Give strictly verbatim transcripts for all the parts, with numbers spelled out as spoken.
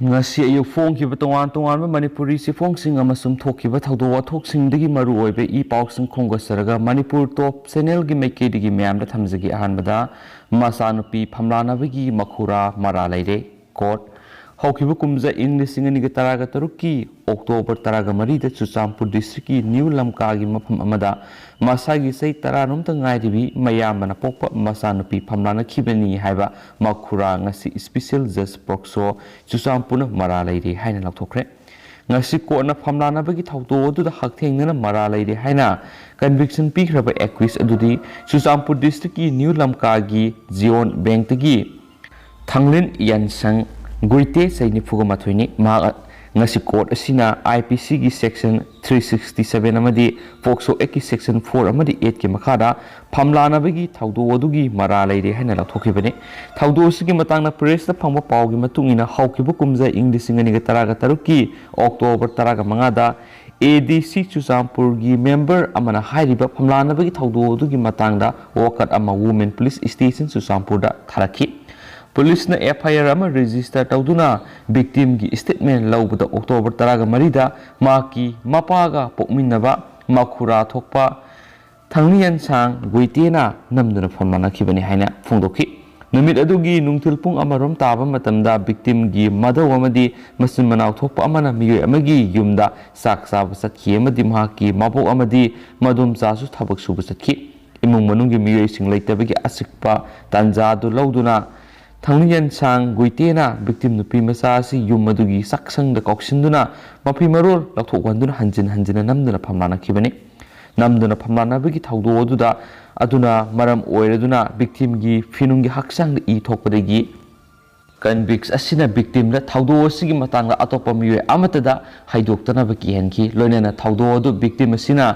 ꯉꯁꯤ ꯑꯌꯨꯛ ꯐꯣꯡꯈꯤꯕ ꯇꯣꯉꯥꯟ ꯇꯣꯉꯥꯟꯕ ꯃꯅꯤꯄꯨꯔꯤ ꯆꯦꯐꯣꯡꯁꯤꯡ ꯑꯃꯁꯨꯡ ꯊꯣꯛꯈꯤꯕ ꯊꯧꯗꯣꯛ ꯋꯥꯊꯣꯛꯁꯤꯡꯗꯒꯤ ꯃꯔꯨꯑꯣꯏꯕ ꯏ ꯄꯥꯎꯁꯤꯡ ꯈꯣꯝꯒꯠꯆꯔꯒ ꯃꯅꯤꯄꯨꯔ ꯇꯣꯞ ꯆꯦꯅꯦꯜꯒꯤ ꯃꯥꯏꯀꯩꯗꯒꯤ ꯃꯌꯥꯝꯗ ꯊꯝꯖꯒꯦ꯫ ꯑꯍꯥꯟꯕꯗ, ꯃꯆꯥꯅꯨꯄꯤ ꯐꯝꯂꯥꯅꯕꯒꯤ ꯃꯈꯨꯔꯥ ꯃꯔꯥ ꯂꯩꯔꯦ꯫ ꯀꯣꯔꯠ꯫ ꯍꯧꯈꯤꯕ ꯀꯨꯝꯖꯥ ꯏꯪ ꯂꯤꯁꯤꯡ ꯑꯅꯤꯒ ꯇꯔꯥꯒ ꯇꯔꯨꯛꯀꯤ ꯑꯣꯛꯇꯣꯕꯔ ꯇꯔꯥꯒ ꯃꯔꯤꯗ ꯆꯨꯔꯆꯥꯟꯄꯨꯔ ꯗꯤꯁꯇ꯭ꯔꯤꯛꯀꯤ ꯅ꯭ꯌꯨ ꯂꯝꯀꯥꯒꯤ ꯃꯐꯝ ꯑꯃꯗ ꯃꯁꯥꯒꯤ ꯆꯍꯤ ꯇꯔꯥꯔꯣꯝꯇ ꯉꯥꯏꯔꯤꯕꯤ ꯃꯌꯥꯝꯕꯅ ꯄꯣꯛꯄ ꯃꯆꯥꯅꯨꯄꯤ ꯐꯝꯂꯥꯅꯈꯤꯕꯅꯤ ꯍꯥꯏꯕ ꯃꯈꯨꯔꯥ ꯉꯁꯤ ꯏꯁꯄꯤꯁꯦꯜ ꯖꯁ ꯄꯣꯛꯁꯣ ꯆꯨꯔꯆꯥꯟꯄꯨꯔꯅ ꯃꯔꯥ ꯂꯩꯔꯦ ꯍꯥꯏꯅ ꯂꯥꯎꯊꯣꯛꯈ꯭ꯔꯦ꯫ ꯉꯁꯤ ꯀꯣꯔꯠꯅ ꯐꯝꯂꯥꯅꯕꯒꯤ ꯊꯧꯗꯣꯛ ꯑꯗꯨꯗ ꯍꯛꯊꯦꯡꯅꯅ ꯃꯔꯥ ꯂꯩꯔꯦ ꯍꯥꯏꯅ ꯀꯟꯚꯤꯛꯁꯟ ꯄꯤꯈ꯭ꯔꯕ ꯑꯦꯀ꯭ꯌꯨꯁ ꯑꯗꯨꯗꯤ ꯆꯨꯔꯆꯥꯟꯄꯨꯔ ꯗꯤꯁꯇ꯭ꯔꯤꯛꯀꯤ ꯅ꯭ꯌꯨ ꯂꯝꯀꯥꯒꯤ ꯖꯤꯑꯣꯟ ꯕꯦꯡꯛꯇꯒꯤ ꯊꯥꯡꯂꯤꯟ ꯌꯥꯟꯁꯪ ꯒꯨꯏꯇꯦ, ꯆꯍꯤ ꯅꯤꯐꯨꯒ ꯃꯥꯊꯣꯏꯅꯤ꯫ ꯃꯍꯥꯛ ꯉꯁꯤ ꯀꯣꯔꯠ ꯑꯁꯤꯅ ꯑꯥꯏ ꯄꯤ ꯁꯤꯒꯤ ꯁꯦꯛꯁꯟ ꯊ꯭ꯔꯤ ꯁꯤꯛꯁꯇꯤ ꯁꯚꯦꯟ ꯑꯃꯗꯤ ꯄꯣꯛꯁꯣ ꯑꯦꯛꯀꯤ ꯁꯦꯛꯁꯟ ꯐꯣꯔ ꯑꯃꯗꯤ ꯑꯩꯠꯀꯤ ꯃꯈꯥꯗ ꯐꯝꯂꯥꯅꯕꯒꯤ ꯊꯧꯗꯣꯛ ꯑꯗꯨꯒꯤ ꯃꯔꯥ ꯂꯩꯔꯦ ꯍꯥꯏꯅ ꯂꯥꯎꯊꯣꯛꯈꯤꯕꯅꯤ꯫ ꯊꯧꯗꯣꯛ ꯑꯁꯤꯒꯤ ꯃꯇꯥꯡꯗ ꯄ꯭ꯔꯦꯁꯇ ꯐꯪꯕ ꯄꯥꯎꯒꯤ ꯃꯇꯨꯡ ꯏꯟꯅ, ꯍꯧꯈꯤꯕ ꯀꯨꯝꯖꯥ ꯏꯪ ꯂꯤꯁꯤꯡ ꯑꯅꯤꯒ ꯇꯔꯥꯒ ꯇꯔꯨꯛꯀꯤ ꯑꯣꯛꯇꯣꯕꯔ ꯇꯔꯥꯒ ꯃꯉꯥꯗ ꯑꯦ ꯗꯤ ꯁꯤ ꯆꯨꯔꯆꯥꯟꯄꯨꯔꯒꯤ ꯃꯦꯝꯕꯔ ꯑꯃꯅ ꯍꯥꯏꯔꯤꯕ ꯐꯝꯂꯥꯅꯕꯒꯤ ꯊꯧꯗꯣꯛ ꯑꯗꯨꯒꯤ ꯃꯇꯥꯡꯗ ꯋꯥꯀꯠ ꯑꯃ ꯋꯨꯃꯦꯟ ꯄꯨꯂꯤꯁ ꯁ꯭ꯇꯦꯁꯟ ꯆꯨꯔꯆꯥꯟꯄꯨꯔꯗ ꯊꯥꯔꯛꯈꯤ꯫ ꯄꯨꯂꯤꯁꯅ ꯑꯦꯐ ꯑꯥꯏ ꯑꯥꯔ ꯑꯃ ꯔꯦꯖꯤꯁꯇꯔ ꯇꯧꯗꯨꯅ ꯚꯤꯛꯇꯤꯝꯒꯤ ꯁ꯭ꯇꯦꯠꯃꯦꯟ ꯂꯧꯕꯗ ꯑꯣꯛꯇꯣꯕꯔ ꯇꯔꯥꯒ ꯃꯔꯤꯗ ꯃꯍꯥꯛꯀꯤ ꯃꯄꯥꯒ ꯄꯣꯛꯃꯤꯟꯅꯕ ꯃꯈꯨꯔꯥ ꯊꯣꯛꯄ ꯊꯥꯡꯂꯤꯌꯟꯁꯥꯡ ꯒꯨꯏꯇꯦꯅ ꯅꯝꯗꯨꯅ ꯐꯝꯂꯥꯅꯈꯤꯕꯅꯤ ꯍꯥꯏꯅ ꯐꯣꯡꯗꯣꯛꯈꯤ꯫ ꯅꯨꯃꯤꯠ ꯑꯗꯨꯒꯤ ꯅꯨꯡꯊꯤꯜ ꯄꯨꯡ ꯑꯃꯔꯣꯝ ꯇꯥꯕ ꯃꯇꯝꯗ ꯚꯤꯛꯇꯤꯝꯒꯤ ꯃꯙꯧ ꯑꯃꯗꯤ ꯃꯆꯤꯟ ꯃꯅꯥꯎ ꯊꯣꯛꯄ ꯑꯃꯅ ꯃꯤꯑꯣꯏ ꯑꯃꯒꯤ ꯌꯨꯝꯗ ꯆꯥꯛ ꯆꯥꯕ ꯆꯠꯈꯤ ꯑꯃꯗꯤ ꯃꯍꯥꯛꯀꯤ ꯃꯕꯣꯛ ꯑꯃꯗꯤ ꯃꯗꯣꯝꯆꯥꯁꯨ ꯊꯕꯛ ꯁꯨꯕ ꯆꯠꯈꯤ꯫ ꯏꯃꯨꯡ ꯃꯅꯨꯡꯒꯤ ꯃꯤꯑꯣꯏꯁꯤꯡ ꯂꯩꯇꯕꯒꯤ ꯑꯆꯤꯛꯄ ꯇꯥꯟꯖꯥ ꯑꯗꯨ ꯂꯧꯗꯨꯅ ꯊꯥꯡꯂꯤꯌꯟꯁꯥꯡ ꯒꯨꯏꯇꯦꯅ ꯚꯤꯛꯇꯤꯝ ꯅꯨꯄꯤ ꯃꯆꯥ ꯑꯁꯤ ꯌꯨꯝ ꯑꯗꯨꯒꯤ ꯆꯥꯛꯁꯪꯗ ꯀꯧꯁꯤꯟꯗꯨꯅ ꯃꯐꯤ ꯃꯔꯣꯜ ꯂꯧꯊꯣꯛꯍꯟꯗꯨꯅ ꯍꯟꯖꯤꯟ ꯍꯟꯖꯤꯟꯅ ꯅꯝꯗꯨꯅ ꯐꯝꯂꯥꯅꯈꯤꯕꯅꯤ꯫ ꯅꯝꯗꯨꯅ ꯐꯝꯂꯥꯅꯕꯒꯤ ꯊꯧꯗꯣꯛ ꯑꯗꯨꯗ ꯑꯗꯨꯅ ꯃꯔꯝ ꯑꯣꯏꯔꯗꯨꯅ ꯚꯤꯛꯇꯤꯝꯒꯤ ꯐꯤꯅꯨꯡꯒꯤ ꯍꯛꯆꯥꯡꯗ ꯏ ꯊꯣꯛꯄꯗꯒꯤ ꯀꯟꯚꯤꯛꯁ ꯑꯁꯤꯅ ꯚꯤꯛꯇꯤꯝꯗ ꯊꯧꯗꯣꯛ ꯑꯁꯤꯒꯤ ꯃꯇꯥꯡꯗ ꯑꯇꯣꯞꯄ ꯃꯤꯑꯣꯏ ꯑꯃꯠꯇꯗ ꯍꯥꯏꯗꯣꯛꯇꯅꯕ ꯀꯤꯍꯟꯈꯤ꯫ ꯂꯣꯏꯅꯅ ꯊꯧꯗꯣꯛ ꯑꯗꯨ ꯚꯤꯛꯇꯤꯝ ꯑꯁꯤꯅ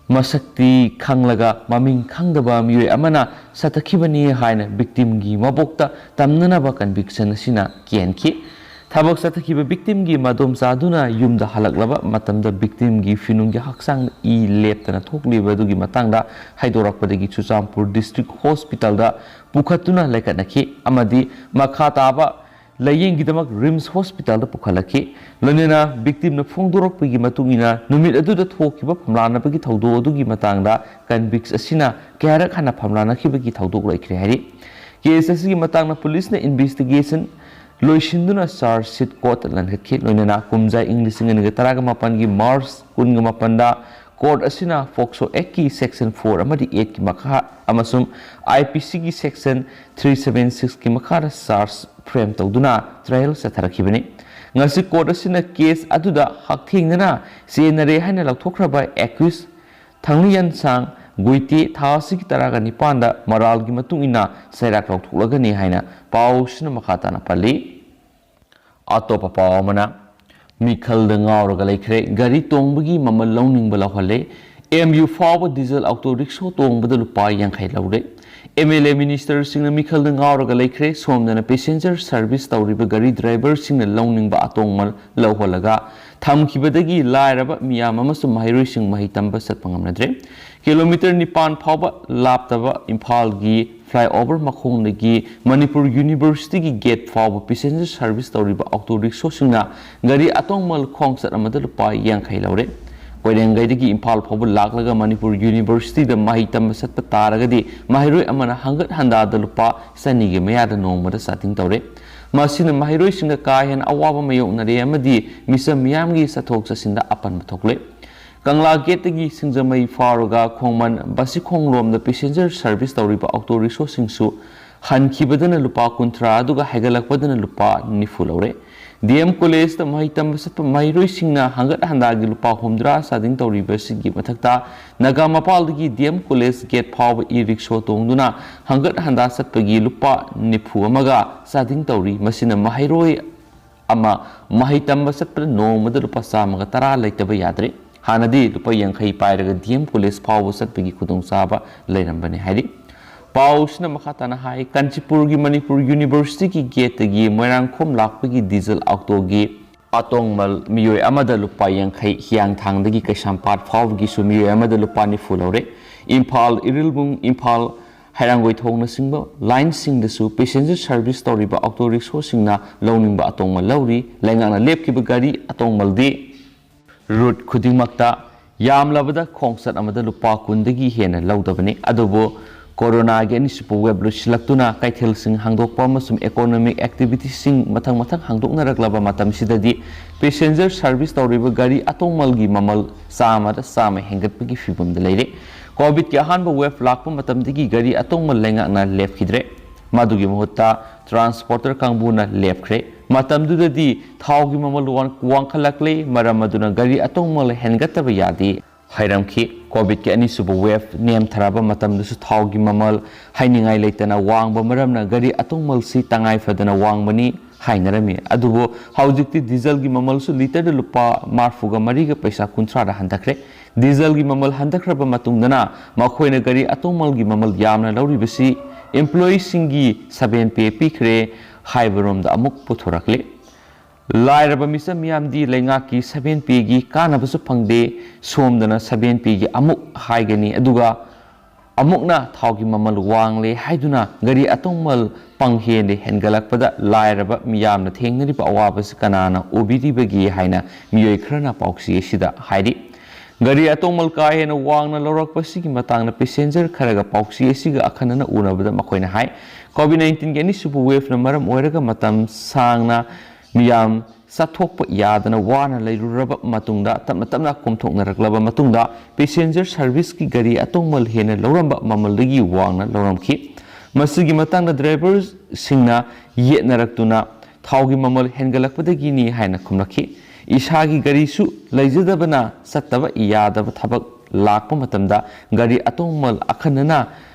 ꯃꯁꯛꯇꯤ ꯈꯪꯂꯒ ꯃꯃꯤꯡ ꯈꯪꯗꯕ ꯃꯤꯑꯣꯏ ꯑꯃꯅ ꯆꯠꯊꯈꯤꯕꯅꯤ ꯍꯥꯏꯅ ꯚꯤꯛꯇꯤꯝꯒꯤ ꯃꯕꯣꯛꯇ ꯇꯝꯅꯅꯕ ꯀꯟꯚꯤꯛꯁꯟ ꯑꯁꯤꯅ ꯀꯤꯍꯟꯈꯤ꯫ ꯊꯕꯛ ꯆꯠꯊꯈꯤꯕ ꯚꯤꯛꯇꯤꯝꯒꯤ ꯃꯗꯣꯝꯆꯥꯗꯨꯅ ꯌꯨꯝꯗ ꯍꯜꯂꯛꯂꯕ ꯃꯇꯝꯗ ꯚꯤꯛꯇꯤꯝꯒꯤ ꯐꯤꯅꯨꯡꯒꯤ ꯍꯛꯆꯥꯡꯗ ꯏ ꯂꯦꯞꯇꯅ ꯊꯣꯛꯂꯤꯕ ꯑꯗꯨꯒꯤ ꯃꯇꯥꯡꯗ ꯍꯥꯏꯗꯣꯔꯛꯄꯗꯒꯤ ꯆꯨꯔꯆꯥꯟꯄꯨꯔ ꯗꯤꯁꯇ꯭ꯔꯤꯛ ꯍꯣꯁꯄꯤꯇꯥꯜꯗ ꯄꯨꯈꯠꯇꯨꯅ ꯂꯩꯈꯠꯅꯈꯤ ꯑꯃꯗꯤ ꯃꯈꯥ ꯇꯥꯕ ꯂꯥꯌꯦꯡꯒꯤꯗꯃꯛ ꯔꯤꯝꯁ ꯍꯣꯁꯄꯤꯇꯥꯜꯗ ꯄꯨꯈꯠꯂꯛꯈꯤ꯫ ꯂꯣꯏꯅꯅ ꯚꯤꯛꯇꯤꯝꯅ ꯐꯣꯡꯗꯣꯔꯛꯄꯒꯤ ꯃꯇꯨꯡ ꯏꯟꯅ, ꯅꯨꯃꯤꯠ ꯑꯗꯨꯗ ꯊꯣꯛꯈꯤꯕ ꯐꯝꯂꯥꯟꯅꯕꯒꯤ ꯊꯧꯗꯣꯛ ꯑꯗꯨꯒꯤ ꯃꯇꯥꯡꯗ ꯀꯟꯚꯤꯛꯁ ꯑꯁꯤꯅ ꯀꯌꯥꯔꯛ ꯍꯟꯅ ꯐꯝꯂꯥꯟꯅꯈꯤꯕꯒꯤ ꯊꯧꯗꯣꯛ ꯂꯩꯈ꯭ꯔꯦ ꯍꯥꯏꯔꯤ꯫ ꯀꯦꯁ ꯑꯁꯤꯒꯤ ꯃꯇꯥꯡꯗ ꯄꯨꯂꯤꯁꯅ ꯏꯟꯚꯦꯁꯇꯤꯒꯦꯁꯟ ꯂꯣꯏꯁꯤꯟꯗꯨꯅ ꯆꯥꯔꯖ ꯁꯤꯠ ꯀꯣꯔꯠꯇ ꯂꯪꯈꯠꯈꯤ꯫ ꯂꯣꯏꯅꯅ ꯀꯨꯝꯖꯥ ꯏꯪ ꯂꯤꯁꯤꯡ ꯑꯅꯤꯒ ꯇꯔꯥꯒ ꯃꯥꯄꯟꯒꯤ ꯃꯥꯔꯆ ꯀꯨꯟꯒ ꯃꯥꯄꯟꯗ ꯀꯣꯔꯠ ꯑꯁꯤꯅ ꯄꯣꯛꯁꯣ ꯑꯦꯛꯀꯤ ꯁꯦꯛꯁꯟ ꯐꯣꯔ ꯑꯃꯗꯤ ꯑꯩꯠꯀꯤ ꯃꯈꯥ ꯑꯃꯁꯨꯡ ꯑꯥꯏ ꯄꯤ ꯁꯤꯒꯤ ꯁꯦꯛꯁꯟ ꯊ꯭ꯔꯤ ꯁꯚꯦꯟ ꯁꯤꯛꯁꯀꯤ ꯃꯈꯥꯗ ꯆꯥꯔꯖ ꯐ꯭ꯔꯦꯝ ꯇꯧꯗꯨꯅ ꯇ꯭ꯔꯥꯌꯦꯜ ꯆꯠꯊꯔꯛꯈꯤꯕꯅꯤ꯫ ꯉꯁꯤ ꯀꯣꯔꯠ ꯑꯁꯤꯅ ꯀꯦꯁ ꯑꯗꯨꯗ ꯍꯛꯊꯦꯡꯅꯅ ꯆꯦꯟꯅꯔꯦ ꯍꯥꯏꯅ ꯂꯥꯎꯊꯣꯛꯈ꯭ꯔꯕ ꯑꯦꯀ꯭ꯌꯨꯁ ꯊꯥꯡꯂꯤꯌꯟꯁꯥꯡ ꯒꯨꯏꯇꯦ ꯊꯥ ꯑꯁꯤꯒꯤ ꯇꯔꯥꯒ ꯅꯤꯄꯥꯟꯗ ꯃꯔꯥꯜꯒꯤ ꯃꯇꯨꯡ ꯏꯟꯅ ꯆꯩꯔꯥꯛ ꯂꯧꯊꯣꯛꯂꯒꯅꯤ ꯍꯥꯏꯅ ꯄꯥꯎꯁꯤꯅ ꯃꯈꯥ ꯇꯥꯅ ꯄꯜꯂꯤ꯫ ꯑꯇꯣꯞꯄ ꯄꯥꯎ ꯑꯃꯅ, ꯃꯤꯈꯜꯗ ꯉꯥꯎꯔꯒ ꯂꯩꯈ꯭ꯔꯦ꯫ ꯒꯥꯔꯤ ꯇꯣꯡꯕꯒꯤ ꯃꯃꯜ ꯂꯧꯅꯤꯡꯕ ꯂꯧꯍꯜꯂꯦ꯫ ꯑꯦꯝ ꯌꯨ ꯐꯥꯎꯕ ꯗꯤꯖꯜ ꯑꯣꯇꯣ ꯔꯤꯛꯁꯣ ꯇꯣꯡꯕꯗ ꯂꯨꯄꯥ ꯌꯥꯡꯈꯩ ꯂꯧꯔꯦ꯫ ꯑꯦꯝ ꯑꯦꯜ ꯑꯦ ꯃꯤꯅꯤꯁꯇꯔꯁꯤꯡꯅ ꯃꯤꯈꯜꯗ ꯉꯥꯎꯔꯒ ꯂꯩꯈ꯭ꯔꯦ꯫ ꯁꯣꯝꯗꯅ ꯄꯦꯁꯦꯟꯖꯔ ꯁꯔꯚꯤꯁ ꯇꯧꯔꯤꯕ ꯒꯥꯔꯤ ꯗ꯭ꯔꯥꯏꯚꯔꯁꯤꯡꯅ ꯂꯧꯅꯤꯡꯕ ꯑꯇꯣꯡꯃꯜ ꯂꯧꯍꯜꯂꯒ ꯊꯝꯈꯤꯕꯗꯒꯤ ꯂꯥꯏꯔꯕ ꯃꯤꯌꯥꯝ ꯑꯃꯁꯨꯡ ꯃꯍꯩꯔꯣꯏꯁꯤꯡ ꯃꯍꯩ ꯇꯝꯕ ꯆꯠꯄ ꯉꯝꯅꯗ꯭ꯔꯦ꯫ ꯀꯤꯂꯣꯃꯤꯇꯔ ꯅꯤꯄꯥꯟ ꯐꯥꯎꯕ ꯂꯥꯞꯇꯕ ꯏꯝꯐꯥꯜꯒꯤ ꯐ꯭ꯂꯥꯏꯑꯣꯚꯔ ꯃꯈꯣꯡꯗꯒꯤ ꯃꯅꯤꯄꯨꯔ ꯌꯨꯅꯤꯚꯔꯁꯤꯇꯤꯒꯤ ꯒꯦꯠ ꯐꯥꯎꯕ ꯄꯦꯁꯦꯟꯖꯔ ꯁꯔꯚꯤꯁ ꯇꯧꯔꯤꯕ ꯑꯣꯇꯣ ꯔꯤꯛꯁꯣꯁꯤꯡꯅ ꯒꯥꯔꯤ ꯑꯇꯣꯡꯃꯜ ꯈꯣꯡꯆꯠ ꯑꯃꯗ ꯂꯨꯄꯥ ꯌꯥꯡꯈꯩ ꯂꯧꯔꯦ꯫ ꯀꯣꯏꯔꯦꯡꯒꯩꯗꯒꯤ ꯏꯝꯐꯥꯜ ꯐꯥꯎꯕ ꯂꯥꯛꯂꯒ ꯃꯅꯤꯄꯨꯔ ꯌꯨꯅꯤꯚꯔꯁꯤꯇꯤꯗ ꯃꯍꯩ ꯇꯝꯕ ꯆꯠꯄ ꯇꯥꯔꯒꯗꯤ ꯃꯍꯩꯔꯣꯏ ꯑꯃꯅ ꯍꯪꯒꯠ ꯍꯟꯗꯥꯗ ꯂꯨꯄꯥ ꯆꯅꯤꯒꯤ ꯃꯌꯥꯗ ꯅꯣꯡꯃꯗ ꯆꯥꯗꯤꯡ ꯇꯧꯔꯦ꯫ ꯃꯁꯤꯅ ꯃꯍꯩꯔꯣꯏꯁꯤꯡꯗ ꯀꯥ ꯍꯦꯟꯅ ꯑꯋꯥꯕ ꯃꯥꯌꯣꯛꯅꯔꯦ ꯑꯃꯗꯤ ꯃꯤꯆꯝ ꯃꯤꯌꯥꯝꯒꯤ ꯆꯠꯊꯣꯛ ꯆꯠꯁꯤꯟꯗ ꯑꯄꯟꯕ ꯊꯣꯛꯂꯦ꯫ ꯀꯪꯂꯥ ꯒꯦꯠꯇꯒꯤ ꯁꯤꯡꯖꯃꯩ ꯐꯥꯎꯔꯒ ꯈꯣꯡꯃꯟ ꯕꯥꯁꯤꯈꯣꯡꯂꯣꯝꯗ ꯄꯦꯁꯦꯟꯖꯔ ꯁꯔꯚꯤꯁ ꯇꯧꯔꯤꯕ ꯑꯣꯇꯣ ꯔꯤꯛꯁꯣꯁꯤꯡꯁꯨ ꯍꯟꯈꯤꯕꯗꯅ ꯂꯨꯄꯥ ꯀꯨꯟꯊ꯭ꯔꯥ ꯑꯗꯨꯒ ꯍꯥꯏꯒꯠꯂꯛꯄꯗꯅ ꯂꯨꯄꯥ ꯅꯤꯐꯨ ꯂꯧꯔꯦ꯫ ꯗꯤ ꯑꯦꯝ ꯀꯣꯂꯦꯖꯇ ꯃꯍꯩ ꯇꯝꯕ ꯆꯠꯄ ꯃꯍꯩꯔꯣꯏꯁꯤꯡꯅ ꯍꯪꯒꯠ ꯍꯟꯗꯥꯒꯤ ꯂꯨꯄꯥ ꯍꯨꯝꯗ꯭ꯔꯥ ꯆꯥꯗꯤꯡ ꯇꯧꯔꯤꯕꯁꯤꯒꯤ ꯃꯊꯛꯇ ꯅꯥꯒꯥ ꯃꯄꯥꯜꯗꯒꯤ ꯗꯤ ꯑꯦꯝ ꯀꯣꯂꯦꯖ ꯒꯦꯠ ꯐꯥꯎꯕ ꯏ ꯔꯤꯛꯁꯣ ꯇꯣꯡꯗꯨꯅ ꯍꯪꯒꯠ ꯍꯟꯗꯥ ꯆꯠꯄꯒꯤ ꯂꯨꯄꯥ ꯅꯤꯐꯨ ꯑꯃꯒ ꯆꯥꯗꯤꯡ ꯇꯧꯔꯤ꯫ ꯃꯁꯤꯅ ꯃꯍꯩꯔꯣꯏ ꯑꯃ ꯃꯍꯩ ꯇꯝꯕ ꯆꯠꯄꯗ ꯅꯣꯡꯃꯗ ꯂꯨꯄꯥ ꯆꯥꯝꯃꯒ ꯇꯔꯥ ꯂꯩꯇꯕ ꯌꯥꯗ꯭ꯔꯦ꯫ ꯍꯥꯟꯅꯗꯤ ꯂꯨꯄꯥ ꯌꯥꯡꯈꯩ ꯄꯥꯏꯔꯒ ꯗꯤ ꯑꯦꯝ ꯀꯣꯂꯦꯖ ꯐꯥꯎꯕ ꯆꯠꯄꯒꯤ ꯈꯨꯗꯣꯡꯆꯥꯕ ꯂꯩꯔꯝꯕꯅꯤ ꯍꯥꯏꯔꯤ꯫ ꯄꯥꯎꯁꯤꯅ ꯃꯈꯥ ꯇꯥꯅ ꯍꯥꯏ, ꯀꯥꯟꯆꯤꯄꯨꯔꯒꯤ ꯃꯅꯤꯄꯨꯔ ꯌꯨꯅꯤꯚꯔꯁꯤꯇꯤꯒꯤ ꯒꯦꯠꯇꯒꯤ ꯃꯣꯏꯔꯥꯡꯈꯣꯝ ꯂꯥꯛꯄꯒꯤ ꯗꯤꯖꯜ ꯑꯣꯇꯣꯒꯤ ꯑꯇꯣꯡꯃꯜ ꯃꯤꯑꯣꯏ ꯑꯃꯗ ꯂꯨꯄꯥ ꯌꯥꯡꯈꯩ, ꯍꯤꯌꯥꯡꯊꯥꯡꯗꯒꯤ ꯀꯩꯁꯥꯝꯄꯥꯠ ꯐꯥꯎꯕꯒꯤꯁꯨ ꯃꯤꯑꯣꯏ ꯑꯃꯗ ꯂꯨꯄꯥ ꯅꯤꯐꯨ ꯂꯧꯔꯦ꯫ ꯏꯝꯐꯥꯜ ꯏꯔꯤꯜꯕꯨꯡ, ꯏꯝꯐꯥꯜ ꯍꯩꯔꯥꯡꯒꯣꯏ ꯊꯣꯡꯅꯆꯤꯡꯕ ꯂꯥꯏꯟꯁꯤꯡꯗꯁꯨ ꯄꯦꯁꯦꯟꯖꯔ ꯁꯔꯚꯤꯁ ꯇꯧꯔꯤꯕ ꯑꯣꯇꯣ ꯔꯤꯛꯁꯣꯁꯤꯡꯅ ꯂꯧꯅꯤꯡꯕ ꯑꯇꯣꯡꯕ ꯂꯧꯔꯤ꯫ ꯂꯩꯉꯥꯛꯅ ꯂꯦꯞꯈꯤꯕ ꯒꯥꯔꯤ ꯑꯇꯣꯡꯕꯗꯤ ꯔꯨꯠ ꯈꯨꯗꯤꯡꯃꯛꯇ ꯌꯥꯝꯂꯕꯗ ꯈꯣꯡꯆꯠ ꯑꯃꯗ ꯂꯨꯄꯥ ꯀꯨꯟꯗꯒꯤ ꯍꯦꯟꯅ ꯂꯧꯗꯕꯅꯤ꯫ ꯑꯗꯨꯕꯨ ꯀꯣꯔꯣꯅꯥꯒꯤ ꯑꯅꯤꯁꯨꯕ ꯋꯦꯕ ꯂꯣꯏꯁꯤꯜꯂꯛꯇꯨꯅ ꯀꯩꯊꯦꯜꯁꯤꯡ ꯍꯥꯡꯗꯣꯛꯄ ꯑꯃꯁꯨꯡ ꯏꯀꯣꯅꯣꯃꯤꯛ ꯑꯦꯛꯇꯤꯚꯤꯇꯤꯁꯤꯡ ꯃꯊꯪ ꯃꯊꯪ ꯍꯥꯡꯗꯣꯛꯅꯔꯛꯂꯕ ꯃꯇꯝꯁꯤꯗꯗꯤ ꯄꯦꯁꯦꯟꯖꯔ ꯁꯔꯚꯤꯁ ꯇꯧꯔꯤꯕ ꯒꯥꯔꯤ ꯑꯇꯣꯡꯃꯜꯒꯤ ꯃꯃꯜ ꯆꯥꯝꯃꯗ ꯆꯥꯝꯃ ꯍꯦꯟꯒꯠꯄꯒꯤ ꯐꯤꯕꯝꯗ ꯂꯩꯔꯦ꯫ ꯀꯣꯚꯤꯗꯀꯤ ꯑꯍꯥꯟꯕ ꯋꯦꯕ ꯂꯥꯛꯄ ꯃꯇꯝꯗꯒꯤ ꯒꯥꯔꯤ ꯑꯇꯣꯡꯃꯜ ꯂꯩꯉꯥꯛꯅ ꯂꯦꯞꯈꯤꯗ꯭ꯔꯦ꯫ ꯃꯗꯨꯒꯤ ꯃꯍꯨꯠꯇ ꯇ꯭ꯔꯥꯟꯁꯄꯣꯔꯇꯔ ꯀꯥꯡꯕꯨꯅ ꯂꯦꯞꯈ꯭ꯔꯦ꯫ ꯃꯇꯝꯗꯨꯗꯗꯤ ꯊꯥꯎꯒꯤ ꯃꯃꯜ ꯋꯥꯡ-, ꯋꯥꯡꯈꯠꯂꯛꯂꯦ, ꯃꯔꯝ ꯑꯗꯨꯅ ꯒꯥꯔꯤ ꯑꯇꯣꯡꯃꯜ ꯍꯦꯟꯒꯠꯇꯕ ꯌꯥꯗꯦ ꯍꯥꯏꯔꯝꯈꯤ꯫ ꯀꯣꯚꯤꯗꯀꯤ ꯑꯅꯤꯁꯨꯕ ꯋꯦꯕ ꯅꯦꯝꯊꯔꯕ ꯃꯇꯝꯗꯁꯨ ꯊꯥꯎꯒꯤ ꯃꯃꯜ ꯍꯥꯏꯅꯤꯡꯉꯥꯏ ꯂꯩꯇꯅ ꯋꯥꯡꯕ ꯃꯔꯝꯅ ꯒꯥꯔꯤ ꯑꯇꯣꯡꯃꯜꯁꯤ ꯇꯉꯥꯏ ꯐꯗꯅ ꯋꯥꯡꯕꯅꯤ ꯍꯥꯏꯅꯔꯝꯃꯤ꯫ ꯑꯗꯨꯕꯨ ꯍꯧꯖꯤꯛꯇꯤ ꯗꯤꯖꯜꯒꯤ ꯃꯃꯜꯁꯨ ꯂꯤꯇꯔꯗ ꯂꯨꯄꯥ ꯃꯔꯤꯐꯨꯒ ꯃꯔꯤꯒ ꯄꯩꯁꯥ ꯀꯨꯟꯊ꯭ꯔꯥꯗ ꯍꯟꯊꯈ꯭ꯔꯦ꯫ ꯗꯤꯖꯜꯒꯤ ꯃꯃꯜ ꯍꯟꯊꯈ꯭ꯔꯕ ꯃꯇꯨꯡꯗꯅ ꯃꯈꯣꯏꯅ ꯒꯥꯔꯤ ꯑꯇꯣꯡꯃꯜꯒꯤ ꯃꯃꯜ ꯌꯥꯝꯅ ꯂꯧꯔꯤꯕꯁꯤ ꯏꯝꯄ꯭ꯂꯣꯌꯤꯁꯤꯡꯒꯤ ꯁꯚꯦꯟ ꯄꯦ ꯄꯤꯈ꯭ꯔꯦ ꯍꯥꯏꯕꯔꯣꯝꯗ ꯑꯃꯨꯛ ꯄꯨꯊꯣꯔꯛꯂꯤ꯫ ꯂꯥꯏꯔꯕ ꯃꯤꯆꯝ ꯃꯤꯌꯥꯝꯗꯤ ꯂꯩꯉꯥꯛꯀꯤ ꯁꯚꯦꯟ ꯄꯦꯒꯤ ꯀꯥꯟꯅꯕꯁꯨ ꯐꯪꯗꯦ꯫ ꯁꯣꯝꯗꯅ ꯁꯚꯦꯟ ꯄꯦꯒꯤ ꯑꯃꯨꯛ ꯍꯥꯏꯒꯅꯤ, ꯑꯗꯨꯒ ꯑꯃꯨꯛꯅ ꯊꯥꯎꯒꯤ ꯃꯃꯜ ꯋꯥꯡꯂꯦ ꯍꯥꯏꯗꯨꯅ ꯒꯥꯔꯤ ꯑꯇꯣꯡꯃꯜ ꯄꯪꯍꯦꯟꯗ ꯍꯦꯟꯒꯠꯂꯛꯄꯗ ꯂꯥꯏꯔꯕ ꯃꯤꯌꯥꯝꯅ ꯊꯦꯡꯅꯔꯤꯕ ꯑꯋꯥꯕꯁꯤ ꯀꯅꯥꯅ ꯎꯕꯤꯔꯤꯕꯒꯦ ꯍꯥꯏꯅ ꯃꯤꯑꯣꯏ ꯈꯔꯅ ꯄꯥꯎꯆꯦ ꯑꯁꯤꯗ ꯍꯥꯏꯔꯤ꯫ ꯒꯥꯔꯤ ꯑꯇꯣꯡꯃꯜ ꯀꯥ ꯍꯦꯟꯅ ꯋꯥꯡꯅ ꯂꯧꯔꯛꯄꯁꯤꯒꯤ ꯃꯇꯥꯡꯗ ꯄꯦꯁꯦꯟꯖꯔ ꯈꯔꯒ ꯄꯥꯎꯆꯦ ꯑꯁꯤꯒ ꯑꯈꯟꯅꯅ ꯎꯅꯕꯗ ꯃꯈꯣꯏꯅ ꯍꯥꯏ, ꯀꯣꯚꯤꯗ ꯅꯥꯏꯟꯇꯤꯟꯒꯤ ꯑꯅꯤꯁꯨꯕ ꯋꯦꯕꯅ ꯃꯔꯝ ꯑꯣꯏꯔꯒ ꯃꯇꯝ ꯁꯥꯡꯅ ꯃꯤꯌꯥꯝ ꯆꯠꯊꯣꯛꯄ ꯌꯥꯗꯅ ꯋꯥꯅ ꯂꯩꯔꯨꯔꯕ ꯃꯇꯨꯡꯗ, ꯇꯞꯅ ꯇꯞꯅ ꯀꯣꯝꯊꯣꯛꯅꯔꯛꯂꯕ ꯃꯇꯨꯡꯗ, ꯄꯦꯁꯦꯟꯖꯔ ꯁꯔꯚꯤꯁꯀꯤ ꯒꯥꯔꯤ ꯑꯇꯣꯡꯃꯜ ꯍꯦꯟꯅ ꯂꯧꯔꯝꯕ ꯃꯃꯜꯗꯒꯤ ꯋꯥꯡꯅ ꯂꯧꯔꯝꯈꯤ꯫ ꯃꯁꯤꯒꯤ ꯃꯇꯥꯡꯗ ꯗ꯭ꯔꯥꯏꯚꯔꯁꯤꯡꯅ ꯌꯦꯠꯅꯔꯛꯇꯨꯅ ꯊꯥꯎꯒꯤ ꯃꯃꯜ ꯍꯦꯟꯒꯠꯂꯛꯄꯗꯒꯤꯅꯤ ꯍꯥꯏꯅ ꯈꯨꯝꯂꯛꯈꯤ꯫ ꯏꯁꯥꯒꯤ ꯒꯥꯔꯤꯁꯨ ꯂꯩꯖꯗꯕꯅ ꯆꯠꯇꯕ ꯌꯥꯗꯕ ꯊꯕꯛ ꯂꯥꯛꯄ ꯃꯇꯝꯗ ꯒꯥꯔꯤ ꯑꯇꯣꯡꯃꯜ ꯑꯈꯟꯅꯅ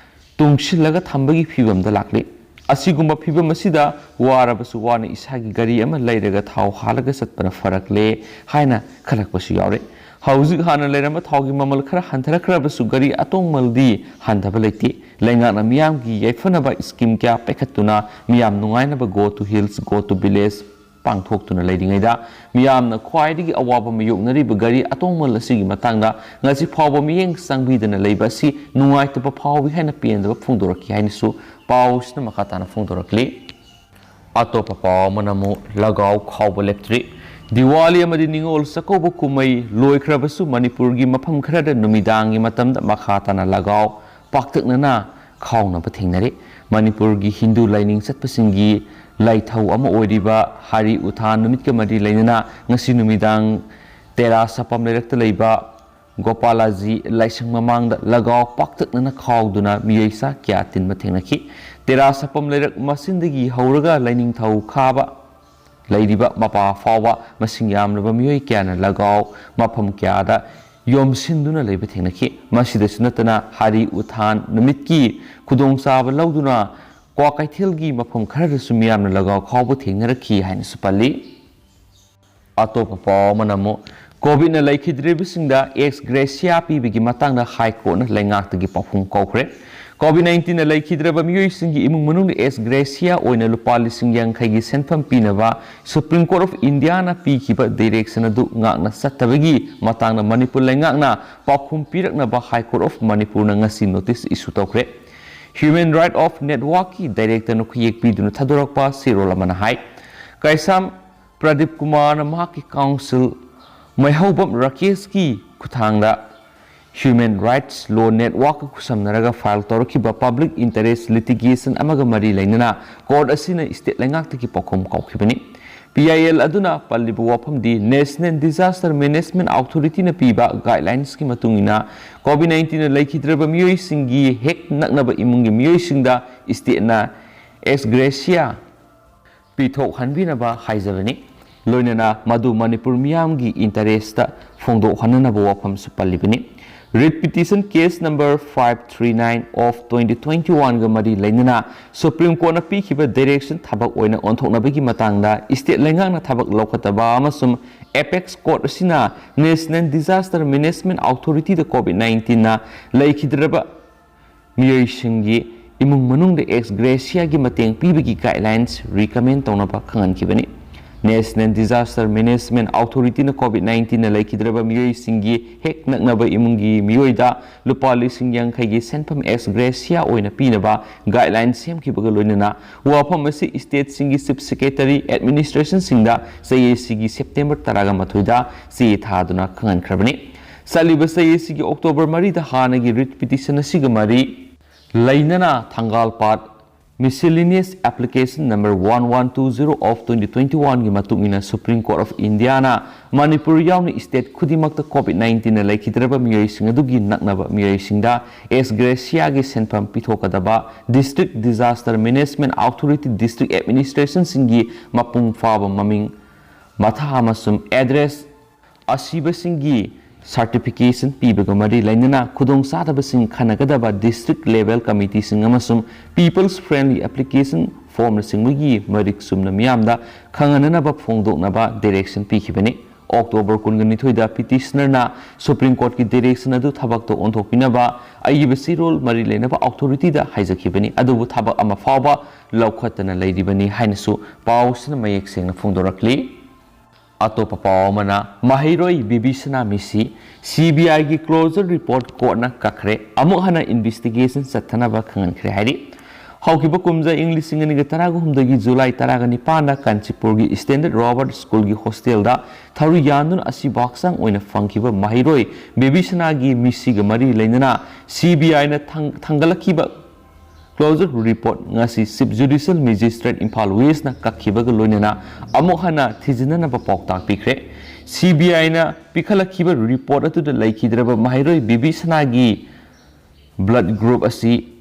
ꯇꯨꯡꯁꯤꯜꯂꯒ ꯊꯝꯕꯒꯤ ꯐꯤꯕꯝꯗ ꯂꯥꯛꯂꯤ꯫ ꯑꯁꯤꯒꯨꯝꯕ ꯐꯤꯕꯝ ꯑꯁꯤꯗ ꯋꯥꯔꯕꯁꯨ ꯋꯥꯅ ꯏꯁꯥꯒꯤ ꯒꯥꯔꯤ ꯑꯃ ꯂꯩꯔꯒ ꯊꯥꯎ ꯍꯥꯜꯂꯒ ꯆꯠꯄꯅ ꯐꯔꯛꯂꯦ ꯍꯥꯏꯅ ꯈꯜꯂꯛꯄꯁꯨ ꯌꯥꯎꯔꯦ꯫ ꯍꯧꯖꯤꯛ ꯍꯥꯟꯅ ꯂꯩꯔꯝꯕ ꯊꯥꯎꯒꯤ ꯃꯃꯜ ꯈꯔ ꯍꯟꯊꯔꯛꯈ꯭ꯔꯕꯁꯨ ꯒꯥꯔꯤ ꯑꯇꯣꯡꯃꯜꯗꯤ ꯍꯟꯊꯕ ꯂꯩꯇꯦ꯫ ꯂꯩꯉꯥꯛꯅ ꯃꯤꯌꯥꯝꯒꯤ ꯌꯥꯏꯐꯅꯕ ꯁ꯭ꯀꯤꯝ ꯀꯌꯥ ꯄꯥꯏꯈꯠꯇꯨꯅ ꯃꯤꯌꯥꯝ ꯅꯨꯡꯉꯥꯏꯅꯕ Go to Hills, Go to Village, ꯄꯥꯡꯊꯣꯛꯇꯨꯅ ꯂꯩꯔꯤꯉꯩꯗ ꯃꯤꯌꯥꯝꯅ ꯈ꯭ꯋꯥꯏꯗꯒꯤ ꯑꯋꯥꯕ ꯃꯥꯌꯣꯛꯅꯔꯤꯕ ꯒꯥꯔꯤ ꯑꯇꯣꯡꯃꯜ ꯑꯁꯤꯒꯤ ꯃꯇꯥꯡꯗ ꯉꯁꯤ ꯐꯥꯎꯕ ꯃꯤꯠꯌꯦꯡ ꯆꯪꯕꯤꯗꯅ ꯂꯩꯕ ꯑꯁꯤ ꯅꯨꯡꯉꯥꯏꯇꯕ ꯐꯥꯎꯏ ꯍꯥꯏꯅ ꯄꯦꯟꯗꯕ ꯐꯣꯡꯗꯣꯔꯛꯈꯤ ꯍꯥꯏꯅꯁꯨ ꯄꯥꯎꯁꯤꯅ ꯃꯈꯥ ꯇꯥꯅ ꯐꯣꯡꯗꯣꯔꯛꯂꯤ꯫ ꯑꯇꯣꯞꯄ ꯄꯥꯎ ꯑꯃꯅ ꯑꯃꯨꯛ ꯂꯒꯥꯎ ꯈꯥꯎꯕ ꯂꯦꯞꯇ꯭ꯔꯤ꯫ ꯗꯤꯋꯥꯂꯤ ꯑꯃꯗꯤ ꯅꯤꯉꯣꯜ ꯆꯥꯛꯀꯧꯕ ꯀꯨꯝꯍꯩ ꯂꯣꯏꯈ꯭ꯔꯕꯁꯨ ꯃꯅꯤꯄꯨꯔꯒꯤ ꯃꯐꯝ ꯈꯔꯗ ꯅꯨꯃꯤꯗꯥꯡꯒꯤ ꯃꯇꯝꯗ ꯃꯈꯥ ꯇꯥꯅ ꯂꯒꯥꯎ ꯄꯥꯛꯇꯛꯅꯅ ꯈꯥꯎꯅꯕ ꯊꯦꯡꯅꯔꯤ꯫ ꯃꯅꯤꯄꯨꯔꯒꯤ ꯍꯤꯟꯗꯨ ꯂꯥꯏꯅꯤꯡ ꯆꯠꯄꯁꯤꯡꯒꯤ ꯂꯥꯏꯊꯧ ꯑꯃ ꯑꯣꯏꯔꯤꯕ ꯍꯥꯔꯤ ꯎꯊꯥꯟ ꯅꯨꯃꯤꯠꯀ ꯃꯔꯤ ꯂꯩꯅꯅ ꯉꯁꯤ ꯅꯨꯃꯤꯗꯥꯡ ꯇꯦꯔꯥ ꯁꯄꯝ ꯂꯩꯔꯛꯇ ꯂꯩꯕ ꯒꯣꯄꯥꯂꯥꯖꯤ ꯂꯥꯏꯁꯪ ꯃꯃꯥꯡꯗ ꯂꯒꯥꯎ ꯄꯥꯛꯇꯛꯅꯅ ꯈꯥꯎꯗꯨꯅ ꯃꯤꯑꯣꯏ ꯆꯥ ꯀꯌꯥ ꯇꯤꯟꯕ ꯊꯦꯡꯅꯈꯤ꯫ ꯇꯦꯔꯥ ꯁꯄꯝ ꯂꯩꯔꯛ ꯃꯆꯤꯟꯗꯒꯤ ꯍꯧꯔꯒ ꯂꯥꯏꯅꯤꯡꯊꯧ ꯈꯥꯕ ꯂꯩꯔꯤꯕ ꯃꯄꯥ ꯐꯥꯎꯕ ꯃꯁꯤꯡ ꯌꯥꯝꯂꯕ ꯃꯤꯑꯣꯏ ꯀꯌꯥꯅ ꯂꯒꯥꯎ ꯃꯐꯝ ꯀꯌꯥꯗ ꯌꯣꯝꯁꯤꯟꯗꯨꯅ ꯂꯩꯕ ꯊꯦꯡꯅꯈꯤ꯫ ꯃꯁꯤꯗꯁꯨ ꯅꯠꯇꯅ ꯍꯥꯔꯤ ꯎꯊꯥꯟ ꯅꯨꯃꯤꯠꯀꯤ ꯈꯨꯗꯣꯡꯆꯥꯕ ꯂꯧꯗꯨꯅ ꯀ꯭ꯋꯥꯀꯩꯊꯦꯜꯒꯤ ꯃꯐꯝ ꯈꯔꯗꯁꯨ ꯃꯤꯌꯥꯝꯅ ꯂꯒꯥꯎ ꯈꯥꯎꯕ ꯊꯦꯡꯅꯔꯛꯈꯤ ꯍꯥꯏꯅꯁꯨ ꯄꯜꯂꯤ꯫ ꯑꯇꯣꯞꯄ ꯄꯥꯎ ꯑꯃꯅ ꯑꯃꯨꯛ ꯀꯣꯚꯤꯗꯅ ꯂꯩꯈꯤꯗ꯭ꯔꯤꯕꯁꯤꯡꯗ ꯑꯦꯛꯁ ꯒ꯭ꯔꯦꯁꯤꯌꯥ ꯄꯤꯕꯒꯤ ꯃꯇꯥꯡꯗ ꯍꯥꯏ ꯀꯣꯔꯠꯅ ꯂꯩꯉꯥꯛꯇꯒꯤ ꯄꯥꯎꯈꯨꯝ ꯀꯧꯈ꯭ꯔꯦ꯫ ꯀꯣꯚꯤꯗ ꯅꯥꯏꯟꯇꯤꯟꯅ ꯂꯩꯈꯤꯗ꯭ꯔꯕ ꯃꯤꯑꯣꯏꯁꯤꯡꯒꯤ ꯏꯃꯨꯡ ꯃꯅꯨꯡꯗ ꯑꯦꯛꯁ ꯒ꯭ꯔꯦꯁꯤꯌꯥ ꯑꯣꯏꯅ ꯂꯨꯄꯥ ꯂꯤꯁꯤꯡ ꯌꯥꯡꯈꯩꯒꯤ ꯁꯦꯟꯐꯝ ꯄꯤꯅꯕ ꯁꯨꯄ꯭ꯔꯤꯝ ꯀꯣꯔꯠ ꯑꯣꯐ ꯏꯟꯗꯤꯌꯥꯅ ꯄꯤꯈꯤꯕ ꯗꯤꯔꯦꯛꯁꯟ ꯑꯗꯨ ꯉꯥꯛꯅ ꯆꯠꯇꯕꯒꯤ ꯃꯇꯥꯡꯗ ꯃꯅꯤꯄꯨꯔ ꯂꯩꯉꯥꯛꯅ ꯄꯥꯎꯈꯨꯝ ꯄꯤꯔꯛꯅꯕ ꯍꯥꯏ ꯀꯣꯔꯠ ꯑꯣꯐ ꯃꯅꯤꯄꯨꯔꯅ ꯉꯁꯤ ꯅꯣꯇꯤꯁ ꯏꯁꯨ ꯇꯧꯈ꯭ꯔꯦ꯫ ꯍ꯭ꯌꯨꯃꯦꯟ ꯔꯥꯏꯠ ꯑꯣꯐ ꯅꯦꯠꯋꯥꯔꯛꯀꯤ ꯗꯥꯏꯔꯦꯛꯇꯔꯅ ꯈꯨꯌꯦꯛ ꯄꯤꯗꯨꯅ ꯊꯥꯗꯣꯔꯛꯄ ꯆꯦꯔꯣꯜ ꯑꯃꯅ ꯍꯥꯏ, ꯀꯩꯁꯥꯝ ꯄ꯭ꯔꯗꯤꯞ ꯀꯨꯃꯥꯔꯅ ꯃꯍꯥꯛꯀꯤ ꯀꯥꯎꯟꯁꯤꯜ ꯃꯩꯍꯧꯕꯝ ꯔꯥꯀꯦꯁꯀꯤ ꯈꯨꯠꯊꯥꯡꯗ ꯍ꯭ꯌꯨꯃꯦꯟ ꯔꯥꯏꯠꯁ ꯂꯣ ꯅꯦꯠꯋꯥꯔꯛꯀ ꯈꯨꯠꯁꯝꯅꯔꯒ ꯐꯥꯏꯜ ꯇꯧꯔꯛꯈꯤꯕ ꯄꯕ꯭ꯂꯤꯛ ꯏꯟꯇꯔꯦꯁ ꯂꯤꯇꯤꯒꯦꯁꯟ ꯑꯃꯒ ꯃꯔꯤ ꯂꯩꯅꯅ ꯀꯣꯔꯠ ꯑꯁꯤꯅ ꯁ꯭ꯇꯦꯠ ꯂꯩꯉꯥꯛꯇꯒꯤ ꯄꯥꯎꯈꯨꯝ ꯀꯧꯈꯤꯕꯅꯤ꯫ ꯄꯤ ꯑꯥꯏ ꯑꯦꯜ ꯑꯗꯨꯅ ꯄꯜꯂꯤꯕ ꯋꯥꯐꯝꯗꯤ ꯅꯦꯁꯅꯦꯜ ꯗꯤꯖꯥꯁꯇꯔ ꯃꯦꯅꯦꯖꯃꯦꯟꯠ ꯑꯣꯊꯣꯔꯤꯇꯤꯅ ꯄꯤꯕ ꯒꯥꯏꯗꯂꯥꯏꯟꯁꯀꯤ ꯃꯇꯨꯡ ꯏꯟꯅ ꯀꯣꯚꯤꯗ ꯅꯥꯏꯟꯇꯤꯟꯅ ꯂꯩꯈꯤꯗ꯭ꯔꯕ ꯃꯤꯑꯣꯏꯁꯤꯡꯒꯤ ꯍꯦꯛ ꯅꯛꯅꯕ ꯏꯃꯨꯡꯒꯤ ꯃꯤꯑꯣꯏꯁꯤꯡꯗ ꯁ꯭ꯇꯦꯠꯅ ꯑꯦꯛꯁ ꯒ꯭ꯔꯦꯁꯤꯌꯥ ꯄꯤꯊꯣꯛꯍꯟꯕꯤꯅꯕ ꯍꯥꯏꯖꯕꯅꯤ꯫ ꯂꯣꯏꯅꯅ ꯃꯗꯨ ꯃꯅꯤꯄꯨꯔ ꯃꯤꯌꯥꯝꯒꯤ ꯏꯟꯇꯔꯦꯁꯇ ꯐꯣꯡꯗꯣꯛꯍꯟꯅꯅꯕ ꯋꯥꯐꯝꯁꯨ ꯄꯜꯂꯤꯕꯅꯤ꯫ Writ petition case number five three nine of twenty twenty ꯋꯥꯟꯒ ꯃꯔꯤ ꯂꯩꯅꯅ ꯁꯨꯄ꯭ꯔꯤꯝ ꯀꯣꯔꯠꯅ ꯄꯤꯈꯤꯕ ꯗꯥꯏꯔꯦꯛꯁꯟ ꯊꯕꯛ ꯑꯣꯏꯅ ꯑꯣꯟꯊꯣꯛꯅꯕꯒꯤ ꯃꯇꯥꯡꯗ ꯁ꯭ꯇꯦꯠ ꯂꯩꯉꯥꯛꯅ ꯊꯕꯛ ꯂꯧꯈꯠꯇꯕ ꯑꯃꯁꯨꯡ ꯑꯦꯄꯦꯛꯁ ꯀꯣꯔꯠ ꯑꯁꯤꯅ ꯅꯦꯁꯅꯦꯜ ꯗꯤꯖꯥꯁꯇꯔ ꯃꯦꯅꯦꯖꯃꯦꯟꯠ ꯑꯣꯊꯣꯔꯤꯇꯤꯗ ꯀꯣꯚꯤꯗ ꯅꯥꯏꯟꯇꯤꯟꯅ ꯂꯩꯈꯤꯗ꯭ꯔꯕ ꯃꯤꯑꯣꯏꯁꯤꯡꯒꯤ ꯏꯃꯨꯡ ꯃꯅꯨꯡꯗ ꯑꯦꯛꯁ ꯒ꯭ꯔꯦꯁꯤꯌꯥꯒꯤ ꯃꯇꯦꯡ ꯄꯤꯕꯒꯤ ꯒꯥꯏꯗꯂꯥꯏꯟꯁ ꯔꯤꯀꯃꯦꯟ ꯇꯧꯅꯕ ꯈꯪꯍꯟꯈꯤꯕꯅꯤ꯫ National Disaster Management Authority-ꯅ COVID nineteen-ꯅ ꯂꯩꯈꯤꯗ꯭ꯔꯕ ꯃꯤꯑꯣꯏꯁꯤꯡꯒꯤ ꯍꯦꯛ ꯅꯛꯅꯕ ꯏꯃꯨꯡꯒꯤ ꯃꯤꯑꯣꯏꯗ ꯂꯨꯄꯥ ꯂꯤꯁꯤꯡ ꯌꯥꯡꯈꯩꯒꯤ ꯁꯦꯟꯐꯝ ex gratia ꯑꯣꯏꯅ ꯄꯤꯅꯕ guideline ꯁꯦꯝꯈꯤꯕꯒ ꯂꯣꯏꯅꯅ ꯋꯥꯐꯝ ꯑꯁꯤ state-ꯁꯤꯡꯒꯤ Chief Secretary, administration-ꯁꯤꯡꯗ ꯆꯌꯦꯠꯁꯤꯒꯤ September ꯇꯔꯥꯃꯥꯊꯣꯏꯗ ꯆꯦ ꯊꯥꯗꯨꯅ ꯈꯪꯍꯟꯈ꯭ꯔꯕꯅꯤ꯫ ꯆꯠꯂꯤꯕ ꯆꯌꯦꯠꯁꯤꯒꯤ October ꯃꯔꯤꯗ ꯍꯥꯟꯅꯒꯤ writ petition ꯑꯁꯤꯒ ꯃꯔꯤ ꯂꯩꯅꯅ ꯊꯪꯒꯥꯜ ꯄꯥꯠ Miscellaneous Application Number one one two zero of twenty twenty-one-ꯒꯤ ꯃꯇꯨꯡ ꯏꯟꯅ Supreme Court of India-ꯅ ꯃꯅꯤꯄꯨꯔ ꯌꯥꯎꯅ state ꯈꯨꯗꯤꯡꯃꯛꯇ COVID nineteen-ꯅ ꯂꯩꯈꯤꯗ꯭ꯔꯕ ꯃꯤꯑꯣꯏꯁꯤꯡ ꯑꯗꯨꯒꯤ ꯅꯛꯅꯕ ꯃꯤꯑꯣꯏꯁꯤꯡꯗ ex gratia-ꯒꯤ ꯁꯦꯟꯐꯝ ꯄꯤꯊꯣꯛꯀꯗꯕ District Disaster Management Authority, District Administration-ꯁꯤꯡꯒꯤ ꯃꯄꯨꯡ ꯐꯥꯕ ꯃꯃꯤꯡ, ꯃꯊꯥ ꯑꯃꯁꯨꯡ address, ꯑꯁꯤꯕꯁꯤꯡꯒꯤ certification ꯄꯤꯕꯒ ꯃꯔꯤ ꯂꯩꯅꯅ ꯈꯨꯗꯣꯡꯆꯥꯗꯕꯁꯤꯡ ꯈꯟꯅꯒꯗꯕ district level committee-ꯁꯤꯡ ꯑꯃꯁꯨꯡ People's Friendly Application Form-ꯅꯆꯤꯡꯕꯒꯤ ꯃꯔꯤꯛ ꯆꯨꯝꯅ ꯃꯤꯌꯥꯝꯗ ꯈꯪꯍꯟꯅꯅꯕ ꯐꯣꯡꯗꯣꯛꯅꯕ direction ꯄꯤꯈꯤꯕꯅꯤ꯫ October ꯀꯨꯟꯒ ꯅꯤꯊꯣꯏꯗ petitioner-ꯅ Supreme Court-ꯀꯤ direction ꯑꯗꯨ ꯊꯕꯛꯇ ꯑꯣꯟꯊꯣꯛꯄꯤꯅꯕ ꯑꯏꯕ ꯆꯦꯔꯣꯜ ꯃꯔꯤ ꯂꯩꯅꯕ authority-ꯗ ꯍꯥꯏꯖꯈꯤꯕꯅꯤ, ꯑꯗꯨꯕꯨ ꯊꯕꯛ ꯑꯃ ꯐꯥꯎꯕ ꯂꯧꯈꯠꯇꯅ ꯂꯩꯔꯤꯕꯅꯤ ꯍꯥꯏꯅꯁꯨ ꯄꯥꯎꯁꯤꯅ ꯃꯌꯦꯛ ꯁꯦꯡꯅ ꯐꯣꯡꯗꯣꯔꯛꯂꯤ꯫ ꯑꯇꯣꯞꯄ ꯄꯥꯎ ꯑꯃꯅ, ꯃꯍꯩꯔꯣꯏ ꯕꯦꯕꯤꯁꯅꯥ ꯃꯤꯁꯤ CBI-ꯒꯤ closure report court-ꯅ ꯀꯛꯈ꯭ꯔꯦ, ꯑꯃꯨꯛ ꯍꯟꯅ investigation ꯆꯠꯊꯅꯕ ꯈꯪꯍꯟꯈ꯭ꯔꯦ ꯍꯥꯏꯔꯤ꯫ ꯍꯧꯈꯤꯕ ꯀꯨꯝꯖꯥ ꯏꯪ ꯂꯤꯁꯤꯡ ꯑꯅꯤꯒ ꯇꯔꯥꯒ ꯍꯨꯝꯗꯣꯏꯒꯤ July ꯇꯔꯥꯒ ꯅꯤꯄꯥꯟꯗ ꯀꯥꯟꯆꯤꯄꯨꯔꯒꯤ Standard Robert School-ꯒꯤ hostel-ꯗ ꯊꯧꯔꯤ ꯌꯥꯟꯗꯨꯅ ꯑꯁꯤꯕ ꯍꯛꯆꯥꯡ ꯑꯣꯏꯅ ꯐꯪꯈꯤꯕ ꯃꯍꯩꯔꯣꯏ ꯕꯦꯕꯤꯁꯅꯥꯒꯤ ꯃꯤꯁꯤꯒ ꯃꯔꯤ ꯂꯩꯅꯅ CBI-ꯅ ꯊꯥꯡ-, ꯊꯥꯡꯒꯠꯂꯛꯈꯤꯕ closure report ꯉꯁꯤ Chief Judicial Magistrate Imphal West-ꯅ ꯀꯛꯈꯤꯕꯒ ꯂꯣꯏꯅꯅ ꯑꯃꯨꯛ ꯍꯟꯅ ꯊꯤꯖꯤꯟꯅꯅꯕ ꯄꯥꯎꯇꯥꯛ ꯄꯤꯈ꯭ꯔꯦ꯫ CBI-ꯅ ꯄꯤꯈꯠꯂꯛꯈꯤꯕ report ꯑꯗꯨꯗ ꯂꯩꯈꯤꯗ꯭ꯔꯕ ꯃꯍꯩꯔꯣꯏ ꯕꯦꯕꯤꯁꯅꯥꯒꯤ blood group ꯑꯁꯤ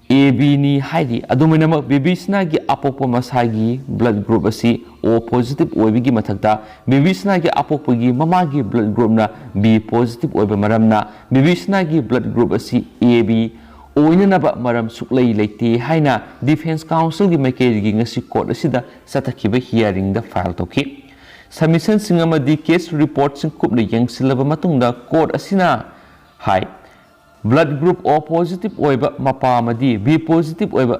AB-ꯅꯤ ꯍꯥꯏꯔꯤ꯫ ꯑꯗꯨꯃꯥꯏꯅꯃꯛ ꯕꯦꯕꯤꯁꯅꯥꯒꯤ ꯑꯄꯣꯛꯄ ꯃꯁꯥꯒꯤ blood group ꯑꯁꯤ O positive ꯑꯣꯏꯕꯒꯤ ꯃꯊꯛꯇ, ꯕꯦꯕꯤꯁꯅꯥꯒꯤ ꯑꯄꯣꯛꯄꯒꯤ ꯃꯃꯥꯒꯤ blood group-ꯅ B positive ꯑꯣꯏꯕ ꯃꯔꯝꯅ, ꯕꯦꯕꯤꯁꯅꯥꯒꯤ blood group ꯑꯁꯤ AB ꯑꯣꯏꯅꯅꯕ ꯃꯔꯝ ꯁꯨꯛꯂꯩ ꯂꯩꯇꯦ ꯍꯥꯏꯅ Defence Counsel-ꯒꯤ ꯃꯥꯏꯀꯩꯗꯒꯤ ꯉꯁꯤ court ꯑꯁꯤꯗ ꯆꯠꯊꯈꯤꯕ hearing-ꯗ file ꯇꯧꯈꯤ꯫ Submission-ꯁꯤꯡ ꯑꯃꯗꯤ case report-ꯁꯤꯡ ꯀꯨꯞꯅ ꯌꯦꯡꯁꯤꯜꯂꯕ ꯃꯇꯨꯡꯗ court ꯑꯁꯤꯅ ꯍꯥꯏ, blood group O positive ꯑꯣꯏꯕ ꯃꯄꯥ ꯑꯃꯗꯤ B positive ꯑꯣꯏꯕ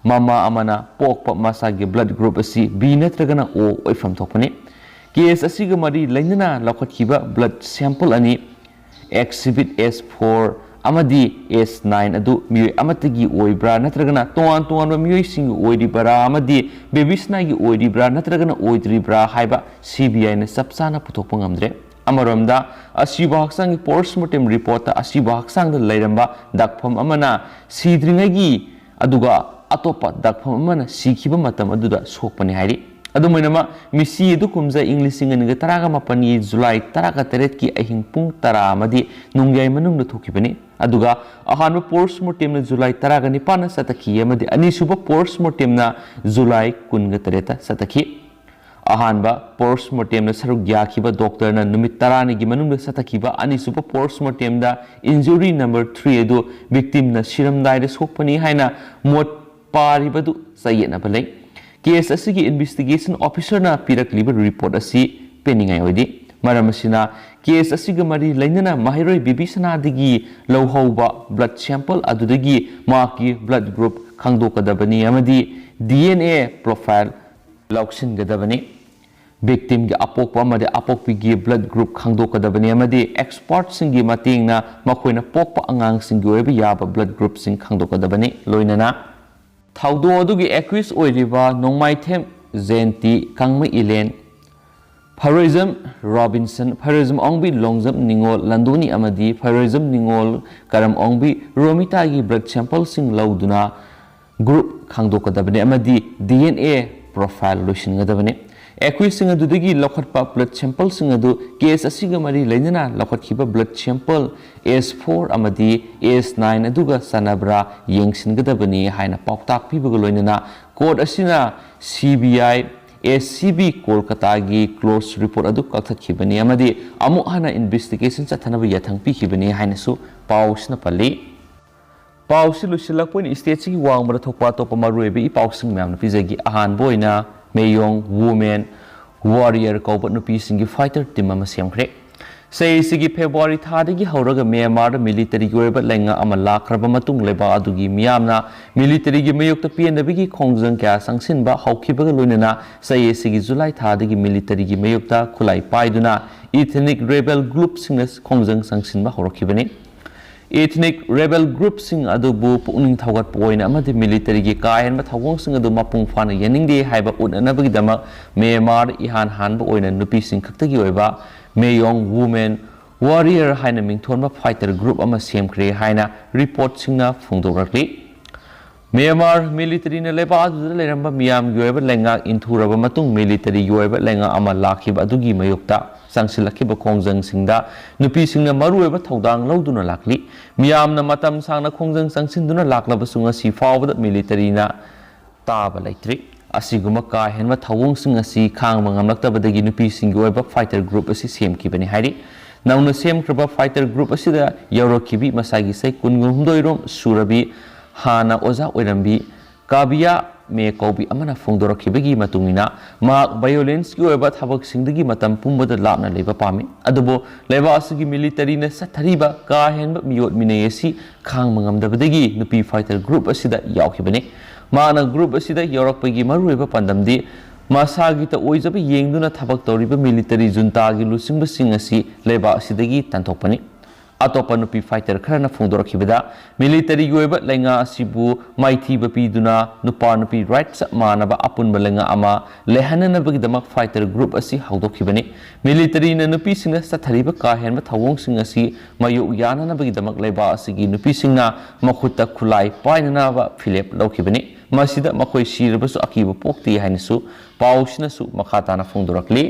ꯃꯃꯥ ꯑꯃꯅ ꯄꯣꯛꯄ ꯃꯆꯥꯒꯤ blood group ꯑꯁꯤ B ꯅꯠꯇ꯭ꯔꯒꯅ O ꯑꯣꯏꯐꯝ ꯊꯣꯛꯄꯅꯤ꯫ Case ꯑꯁꯤꯒ ꯃꯔꯤ ꯂꯩꯅꯅ ꯂꯧꯈꯠꯈꯤꯕ blood sample ꯑꯅꯤ, exhibit S four ꯑꯃꯗꯤ S nine ꯑꯗꯨ ꯃꯤꯑꯣꯏ ꯑꯃꯠꯇꯒꯤ ꯑꯣꯏꯕ꯭ꯔꯥ ꯅꯠꯇ꯭ꯔꯒꯅ ꯇꯣꯉꯥꯟ ꯇꯣꯉꯥꯟꯕ ꯃꯤꯑꯣꯏꯁꯤꯡꯒꯤ ꯑꯣꯏꯔꯤꯕ꯭ꯔꯥ ꯑꯃꯗꯤ ꯕꯦꯕꯤꯁꯅꯥꯒꯤ ꯑꯣꯏꯔꯤꯕ꯭ꯔꯥ ꯅꯠꯇ꯭ꯔꯒꯅ ꯑꯣꯏꯗ꯭ꯔꯤꯕ꯭ꯔꯥ ꯍꯥꯏꯕ CBIꯅ ꯆꯞ ꯆꯥꯅ ꯄꯨꯊꯣꯛꯄ ꯉꯝꯗ꯭ꯔꯦ꯫ ꯑꯃꯔꯣꯝꯗ, ꯑꯁꯤꯕ ꯍꯛꯆꯥꯡꯒꯤ post mortem reportꯇ ꯑꯁꯤꯕ ꯍꯛꯆꯥꯡꯗ ꯂꯩꯔꯝꯕ ꯗꯛꯐꯝ ꯑꯃꯅ ꯁꯤꯗ꯭ꯔꯤꯉꯩꯒꯤ ꯑꯗꯨꯒ ꯑꯇꯣꯞꯄ ꯗꯛꯐꯝ ꯑꯃꯅ ꯁꯤꯈꯤꯕ ꯃꯇꯝ ꯑꯗꯨꯗ ꯁꯣꯛꯄꯅꯤ ꯍꯥꯏꯔꯤ꯫ ꯑꯗꯨꯝ ꯑꯣꯏꯅꯃꯛ, ꯃꯤꯁꯤ ꯑꯗꯨ ꯀꯨꯝꯖꯥ ꯏꯪ ꯂꯤꯁꯤꯡ ꯑꯅꯤꯒ ꯇꯔꯥꯒ ꯃꯥꯄꯟꯒꯤ ꯖꯨꯂꯥꯏ ꯇꯔꯥꯒ ꯇꯔꯦꯠꯀꯤ ꯑꯍꯤꯡ ꯄꯨꯡ ꯇꯔꯥ ꯑꯃꯗꯤ ꯅꯣꯡꯌꯥꯏ ꯃꯅꯨꯡꯗ ꯊꯣꯛꯈꯤꯕꯅꯤ꯫ ꯑꯗꯨꯒ ꯑꯍꯥꯟꯕ post mortemꯅ ꯖꯨꯂꯥꯏ ꯇꯔꯥꯒ ꯅꯤꯄꯥꯟꯗ ꯆꯠꯊꯈꯤ ꯑꯃꯗꯤ ꯑꯅꯤꯁꯨꯕ post mortemꯅ ꯖꯨꯂꯥꯏ ꯀꯨꯟꯒ ꯇꯔꯦꯠꯇ ꯆꯠꯊꯈꯤ꯫ ꯑꯍꯥꯟꯕ post mortemꯗ ꯁꯔꯨꯛ ꯌꯥꯈꯤꯕ doctorꯅ ꯅꯨꯃꯤꯠ ꯇꯔꯥꯅꯤꯒꯤ ꯃꯅꯨꯡꯗ ꯆꯠꯊꯈꯤꯕ ꯑꯅꯤꯁꯨꯕ post mortemꯗ injury number three ꯑꯗꯨ victimꯅ ꯁꯤꯔꯝꯗꯥꯏꯗ ꯁꯣꯛꯄꯅꯤ ꯍꯥꯏꯅ ꯃꯣꯠ ꯄꯥꯔꯤꯕꯗꯨ ꯆꯌꯦꯠꯅꯕ ꯂꯩ꯫ Case ꯑꯁꯤꯒꯤ investigation officerꯅ ꯄꯤꯔꯛꯂꯤꯕ report ꯑꯁꯤ ꯄꯦꯟꯅꯤꯡꯉꯥꯏ ꯑꯣꯏꯗꯦ꯫ ꯃꯔꯝ ꯑꯁꯤꯅ, case ꯑꯁꯤꯒ ꯃꯔꯤ ꯂꯩꯅꯅ ꯃꯍꯩꯔꯣꯏ ꯕꯤꯕꯤꯁꯅꯥꯗꯒꯤ ꯂꯧꯍꯧꯕ blood sample ꯑꯗꯨꯗꯒꯤ ꯃꯍꯥꯛꯀꯤ blood group ꯈꯪꯗꯣꯛꯀꯗꯕꯅꯤ ꯑꯃꯗꯤ DNA profile ꯂꯧꯁꯤꯟꯒꯗꯕꯅꯤ꯫ Victimꯒꯤ ꯑꯄꯣꯛꯄ ꯑꯃꯗꯤ ꯑꯄꯣꯛꯄꯤꯒꯤ blood group ꯈꯪꯗꯣꯛꯀꯗꯕꯅꯤ ꯑꯃꯗꯤ expertꯁꯤꯡꯒꯤ ꯃꯇꯦꯡꯅ ꯃꯈꯣꯏꯅ ꯄꯣꯛꯄ ꯑꯉꯥꯡꯁꯤꯡꯒꯤ ꯑꯣꯏꯕ ꯌꯥꯕ blood groupꯁꯤꯡ ꯈꯪꯗꯣꯛꯀꯗꯕꯅꯤ꯫ ꯂꯣꯏꯅꯅ ꯊꯧꯗꯣꯛ ꯑꯗꯨꯒꯤ accused ꯑꯣꯏꯔꯤꯕ ꯅꯣꯡꯃꯥꯏꯊꯦꯝ ꯖꯌꯟꯇꯤ, ꯀꯪꯃꯩ ꯏꯂꯦꯟ, ꯐꯔꯣꯏꯖꯝ ꯔꯣꯕꯤꯟꯁꯟ, ꯐꯔꯣꯏꯖꯝ ꯑꯣꯡꯕꯤ ꯂꯣꯡꯖꯝ ꯅꯤꯉꯣꯜ ꯂꯟꯗꯣꯅꯤ ꯑꯃꯗꯤ ꯐꯔꯣꯏꯖꯝ ꯅꯤꯉꯣꯜ ꯀꯔꯝ ꯑꯣꯡꯕꯤ ꯔꯣꯃꯤꯇꯥꯒꯤ blood sampleꯁꯤꯡ ꯂꯧꯗꯨꯅ group ꯈꯪꯗꯣꯛꯀꯗꯕꯅꯤ ꯑꯃꯗꯤ DNA profile ꯂꯣꯏꯁꯤꯟꯒꯗꯕꯅꯤ꯫ Accusedꯁꯤꯡ ꯑꯗꯨꯗꯒꯤ ꯂꯧꯈꯠꯄ blood sampleꯁꯤꯡ ꯑꯗꯨ case ꯑꯁꯤꯒ ꯃꯔꯤ ꯂꯩꯅꯅ ꯂꯧꯈꯠꯈꯤꯕ blood sample S four ꯑꯃꯗꯤ S nine ꯑꯗꯨꯒ ꯆꯥꯟꯅꯕ꯭ꯔꯥ ꯌꯦꯡꯁꯤꯟꯒꯗꯕꯅꯤ ꯍꯥꯏꯅ ꯄꯥꯎꯇꯥꯛ ꯄꯤꯕꯒ ꯂꯣꯏꯅꯅ court ꯑꯁꯤꯅ CBI, ACB ꯀꯣꯜꯀꯇꯥꯒꯤ close report ꯑꯗꯨ ꯀꯛꯊꯠꯈꯤꯕꯅꯤ ꯑꯃꯗꯤ ꯑꯃꯨꯛ ꯍꯟꯅ investigation ꯆꯠꯊꯅꯕ ꯌꯥꯊꯪ ꯄꯤꯈꯤꯕꯅꯤ ꯍꯥꯏꯅꯁꯨ ꯄꯥꯎꯁꯤꯅ ꯄꯜꯂꯤ꯫ ꯄꯥꯎꯁꯤ ꯂꯣꯏꯁꯤꯜꯂꯛꯄ ꯑꯣꯏꯅ stateꯁꯤꯒꯤ ꯋꯥꯡꯃꯗ ꯊꯣꯛꯄ ꯑꯇꯣꯞꯄ ꯃꯔꯨꯑꯣꯏꯕ ꯏ ꯄꯥꯎꯁꯤꯡ ꯃꯌꯥꯝꯅ ꯄꯤꯖꯒꯦ꯫ ꯑꯍꯥꯟꯕ ꯑꯣꯏꯅ ꯃꯦꯌꯣꯡ Women Warrior ꯀꯧꯕ ꯅꯨꯄꯤꯁꯤꯡꯒꯤ fighter team ꯑꯃ ꯁꯦꯝꯈ꯭ꯔꯦ꯫ ꯆꯍꯤꯁꯤꯒꯤ ꯐꯦꯕ꯭ꯔꯨꯋꯥꯔꯤ ꯊꯥꯗꯒꯤ ꯍꯧꯔꯒ ꯃ꯭ꯌꯥꯟꯃꯥꯔꯗ ꯃꯤꯂꯤꯇꯔꯤꯒꯤ ꯑꯣꯏꯕ ꯂꯩꯉꯥꯛ ꯑꯃ ꯂꯥꯛꯈ꯭ꯔꯕ ꯃꯇꯨꯡ, ꯂꯩꯕꯥꯛ ꯑꯗꯨꯒꯤ ꯃꯤꯌꯥꯝꯅ ꯃꯤꯂꯤꯇꯔꯤꯒꯤ ꯃꯥꯌꯣꯛꯇ ꯄꯦꯟꯗꯕꯒꯤ ꯈꯣꯡꯖꯪ ꯀꯌꯥ ꯆꯪꯁꯤꯟꯕ ꯍꯧꯈꯤꯕꯒ ꯂꯣꯏꯅꯅ, ꯆꯍꯤꯁꯤꯒꯤ ꯖꯨꯂꯥꯏ ꯊꯥꯗꯒꯤ ꯃꯤꯂꯤꯇꯔꯤꯒꯤ ꯃꯥꯌꯣꯛꯇ ꯈꯨꯠꯂꯥꯏ ꯄꯥꯏꯗꯨꯅ ethnic rebel groupꯁꯤꯡꯅ ꯈꯣꯡꯖꯪ ꯆꯪꯁꯤꯟꯕ ꯍꯧꯔꯛꯈꯤꯕꯅꯤ꯫ Ethnic rebel groupꯁꯤꯡ ꯑꯗꯨꯕꯨ ꯄꯨꯛꯅꯤꯡ ꯊꯧꯒꯠꯄ ꯑꯣꯏꯅ ꯑꯃꯗꯤ ꯃꯤꯂꯤꯇꯔꯤꯒꯤ ꯀꯥ ꯍꯦꯟꯕ ꯊꯧꯑꯣꯡꯁꯤꯡ ꯑꯗꯨ ꯃꯄꯨꯡ ꯐꯥꯅ ꯌꯥꯅꯤꯡꯗꯦ ꯍꯥꯏꯕ ꯎꯠꯅꯅꯕꯒꯤꯗꯃꯛ ꯃ꯭ꯌꯥꯟꯃꯥꯔꯗ ꯏꯍꯥꯟ ꯍꯥꯟꯕ ꯑꯣꯏꯅ ꯅꯨꯄꯤꯁꯤꯡ ꯈꯛꯇꯒꯤ ꯑꯣꯏꯕ Maung Women Warrior ꯍꯥꯏꯅ ꯃꯤꯡꯊꯣꯟꯕ fighter group ꯑꯃ ꯁꯦꯝꯈ꯭ꯔꯦ ꯍꯥꯏꯅ ꯔꯤꯄꯣꯔꯠꯁꯤꯡꯅ ꯐꯣꯡꯗꯣꯔꯛꯂꯤ꯫ ꯃ꯭ꯌꯥꯟꯃꯥꯔ ꯃꯤꯂꯤꯇꯔꯤꯅ ꯂꯩꯕꯥꯛ ꯑꯗꯨꯗ ꯂꯩꯔꯝꯕ ꯃꯤꯌꯥꯝꯒꯤ ꯑꯣꯏꯕ ꯂꯩꯉꯥꯛ ꯏꯟꯊꯨꯔꯕ ꯃꯇꯨꯡ, ꯃꯤꯂꯤꯇꯔꯤꯒꯤ ꯑꯣꯏꯕ ꯂꯩꯉꯥꯛ ꯑꯃ ꯂꯥꯛꯈꯤꯕ ꯑꯗꯨꯒꯤ ꯃꯥꯌꯣꯛꯇ ꯆꯪꯁꯤꯜꯂꯛꯈꯤꯕ ꯈꯣꯡꯖꯪꯁꯤꯡꯗ ꯅꯨꯄꯤꯁꯤꯡꯅ ꯃꯔꯨꯑꯣꯏꯕ ꯊꯧꯗꯥꯡ ꯂꯧꯗꯨꯅ ꯂꯥꯛꯂꯤ꯫ ꯃꯤꯌꯥꯝꯅ ꯃꯇꯝ ꯁꯥꯡꯅ ꯈꯣꯡꯖꯪ ꯆꯪꯁꯤꯟꯗꯨꯅ ꯂꯥꯛꯂꯕꯁꯨ, ꯉꯁꯤ ꯐꯥꯎꯕꯗ ꯃꯤꯂꯤꯇꯔꯤꯅ ꯇꯥꯕ ꯂꯩꯇ꯭ꯔꯤ꯫ ꯑꯁꯤꯒꯨꯝꯕ ꯀꯥ ꯍꯦꯟꯕ ꯊꯧꯑꯣꯡꯁꯤꯡ ꯑꯁꯤ ꯈꯥꯡꯕ ꯉꯝꯂꯛꯇꯕꯗꯒꯤ ꯅꯨꯄꯤꯁꯤꯡꯒꯤ ꯑꯣꯏꯕ fighter group ꯑꯁꯤ ꯁꯦꯝꯈꯤꯕꯅꯤ ꯍꯥꯏꯔꯤ꯫ ꯅꯧꯅ ꯁꯦꯝꯈ꯭ꯔꯕ fighter group ꯑꯁꯤꯗ ꯌꯥꯎꯔꯛꯈꯤꯕꯤ ꯃꯁꯥꯒꯤ ꯆꯍꯤ ꯀꯨꯟꯍꯨꯝꯗꯣꯏ ꯔꯣꯝ ꯁꯨꯔꯕꯤ, ꯍꯥꯟꯅ ꯑꯣꯖꯥ ꯑꯣꯏꯔꯝꯕꯤ ꯀꯥꯕꯤꯌꯥ ꯃꯦ ꯀꯧꯕꯤ ꯑꯃꯅ ꯐꯣꯡꯗꯣꯔꯛꯈꯤꯕꯒꯤ ꯃꯇꯨꯡ ꯏꯟꯅ, ꯃꯍꯥꯛ violenceꯀꯤ ꯑꯣꯏꯕ ꯊꯕꯛꯁꯤꯡꯗꯒꯤ ꯃꯇꯝ ꯄꯨꯝꯕꯗ ꯂꯥꯞꯅ ꯂꯩꯕ ꯄꯥꯝꯃꯤ꯫ ꯑꯗꯨꯕꯨ ꯂꯩꯕꯥꯛ ꯑꯁꯤꯒꯤ ꯃꯤꯂꯤꯇꯔꯤꯅ ꯆꯠꯊꯔꯤꯕ ꯀꯥ ꯍꯦꯟꯕ ꯃꯤꯑꯣꯠ ꯃꯤꯅꯩ ꯑꯁꯤ ꯈꯥꯡꯕ ꯉꯝꯗꯕꯗꯒꯤ ꯅꯨꯄꯤ fighter group ꯑꯁꯤꯗ ꯌꯥꯎꯈꯤꯕꯅꯤ꯫ ꯃꯍꯥꯛꯅ group ꯑꯁꯤꯗ ꯌꯥꯎꯔꯛꯄꯒꯤ ꯃꯔꯨꯑꯣꯏꯕ ꯄꯥꯟꯗꯝꯗꯤ ꯃꯁꯥꯒꯤ ꯑꯣꯏꯖꯕ ꯌꯦꯡꯗꯨꯅ ꯊꯕꯛ ꯇꯧꯔꯤꯕ ꯃꯤꯂꯤꯇꯔꯤ ꯖꯨꯟꯇꯥꯒꯤ ꯂꯨꯆꯤꯡꯕꯁꯤꯡ ꯑꯁꯤ ꯂꯩꯕꯥꯛ ꯑꯁꯤꯗꯒꯤ ꯇꯥꯟꯊꯣꯛꯄꯅꯤ꯫ ꯑꯇꯣꯞꯄ ꯅꯨꯄꯤ fighter ꯈꯔꯅ ꯐꯣꯡꯗꯣꯔꯛꯈꯤꯕꯗ, ꯃꯤꯂꯤꯇꯔꯤꯒꯤ ꯑꯣꯏꯕ ꯂꯩꯉꯥꯛ ꯑꯁꯤꯕꯨ ꯃꯥꯏꯊꯤꯕ ꯄꯤꯗꯨꯅ ꯅꯨꯄꯥ ꯅꯨꯄꯤ rights ꯆꯞ ꯃꯥꯟꯅꯕ ꯑꯄꯨꯟꯕ ꯂꯩꯉꯥꯛ ꯑꯃ ꯂꯩꯍꯟꯅꯅꯕꯒꯤꯗꯃꯛ fighter group ꯑꯁꯤ ꯍꯧꯗꯣꯛꯈꯤꯕꯅꯤ꯫ ꯃꯤꯂꯤꯇꯔꯤꯅ ꯅꯨꯄꯤꯁꯤꯡꯅ ꯆꯠꯊꯔꯤꯕ ꯀꯥ ꯍꯦꯟꯕ ꯊꯧꯑꯣꯡꯁꯤꯡ ꯑꯁꯤ ꯃꯥꯌꯣꯛ ꯌꯥꯅꯅꯕꯒꯤꯗꯃꯛ ꯂꯩꯕꯥꯛ ꯑꯁꯤꯒꯤ ꯅꯨꯄꯤꯁꯤꯡꯅ ꯃꯈꯨꯠꯇ ꯈꯨꯠꯂꯥꯏ ꯄꯥꯏꯅꯅꯕ ꯐꯤꯔꯦꯞ ꯂꯧꯈꯤꯕꯅꯤ꯫ ꯃꯁꯤꯗ ꯃꯈꯣꯏ ꯁꯤꯔꯕꯁꯨ ꯑꯀꯤꯕ ꯄꯣꯛꯇꯦ ꯍꯥꯏꯅꯁꯨ ꯄꯥꯎꯁꯤꯅꯁꯨ ꯃꯈꯥ ꯇꯥꯅ ꯐꯣꯡꯗꯣꯔꯛꯂꯤ꯫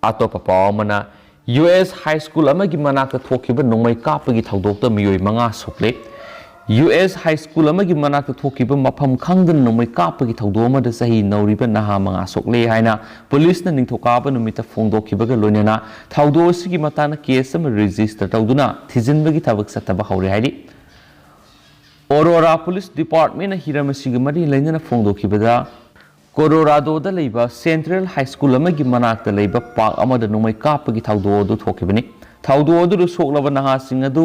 ꯑꯇꯣꯞꯄ ꯄꯥꯎ ꯑꯃꯅ, ꯌꯨ ꯑꯦꯁ high school ꯑꯃꯒꯤ ꯃꯅꯥꯛꯇ ꯊꯣꯛꯈꯤꯕ ꯅꯣꯡꯃꯩ ꯀꯥꯞꯄꯒꯤ ꯊꯧꯗꯣꯛꯇ ꯃꯤꯑꯣꯏ ꯃꯉꯥ ꯁꯣꯛꯂꯦ꯫ ꯌꯨ ꯑꯦꯁ high school ꯑꯃꯒꯤ ꯃꯅꯥꯛꯇ ꯊꯣꯛꯈꯤꯕ ꯃꯐꯝ ꯈꯪꯗꯅ ꯅꯣꯡꯃꯩ ꯀꯥꯞꯄꯒꯤ ꯊꯧꯗꯣꯛ ꯑꯃꯗ ꯆꯍꯤ ꯅꯧꯔꯤꯕ ꯅꯍꯥ ꯃꯉꯥ ꯁꯣꯛꯂꯦ ꯍꯥꯏꯅ ꯄꯨꯂꯤꯁꯅ ꯅꯤꯡꯊꯧꯀꯥꯕ ꯅꯨꯃꯤꯠꯇ ꯐꯣꯡꯗꯣꯛꯈꯤꯕꯒ ꯂꯣꯏꯅꯅ ꯊꯧꯗꯣꯛ ꯑꯁꯤꯒꯤ ꯃꯇꯥꯡꯗ case ꯑꯃ register ꯇꯧꯗꯨꯅ ꯊꯤꯖꯤꯟꯕꯒꯤ ꯊꯕꯛ ꯆꯠꯊꯕ ꯍꯧꯔꯦ ꯍꯥꯏꯔꯤ꯫ ꯑꯣꯔꯣꯔꯥ ꯄꯨꯂꯤꯁ departmentꯅ ꯍꯤꯔꯝ ꯑꯁꯤꯒ ꯃꯔꯤ ꯂꯩꯅꯅ ꯐꯣꯡꯗꯣꯛꯈꯤꯕꯗ, ꯀꯣꯂꯣꯔꯥꯗꯣꯗ ꯂꯩꯕ ꯁꯦꯟꯇ꯭ꯔꯦꯜ ꯍꯥꯏ ꯁ꯭ꯀꯨꯜ ꯑꯃꯒꯤ ꯃꯅꯥꯛꯇ ꯂꯩꯕ ꯄꯥꯔꯛ ꯑꯃꯗ ꯅꯣꯡꯃꯩ ꯀꯥꯞꯄꯒꯤ ꯊꯧꯗꯣꯛ ꯑꯗꯨ ꯊꯣꯛꯈꯤꯕꯅꯤ꯫ ꯊꯧꯗꯣꯛ ꯑꯗꯨꯗ ꯁꯣꯛꯂꯕ ꯅꯍꯥꯁꯤꯡ ꯑꯗꯨ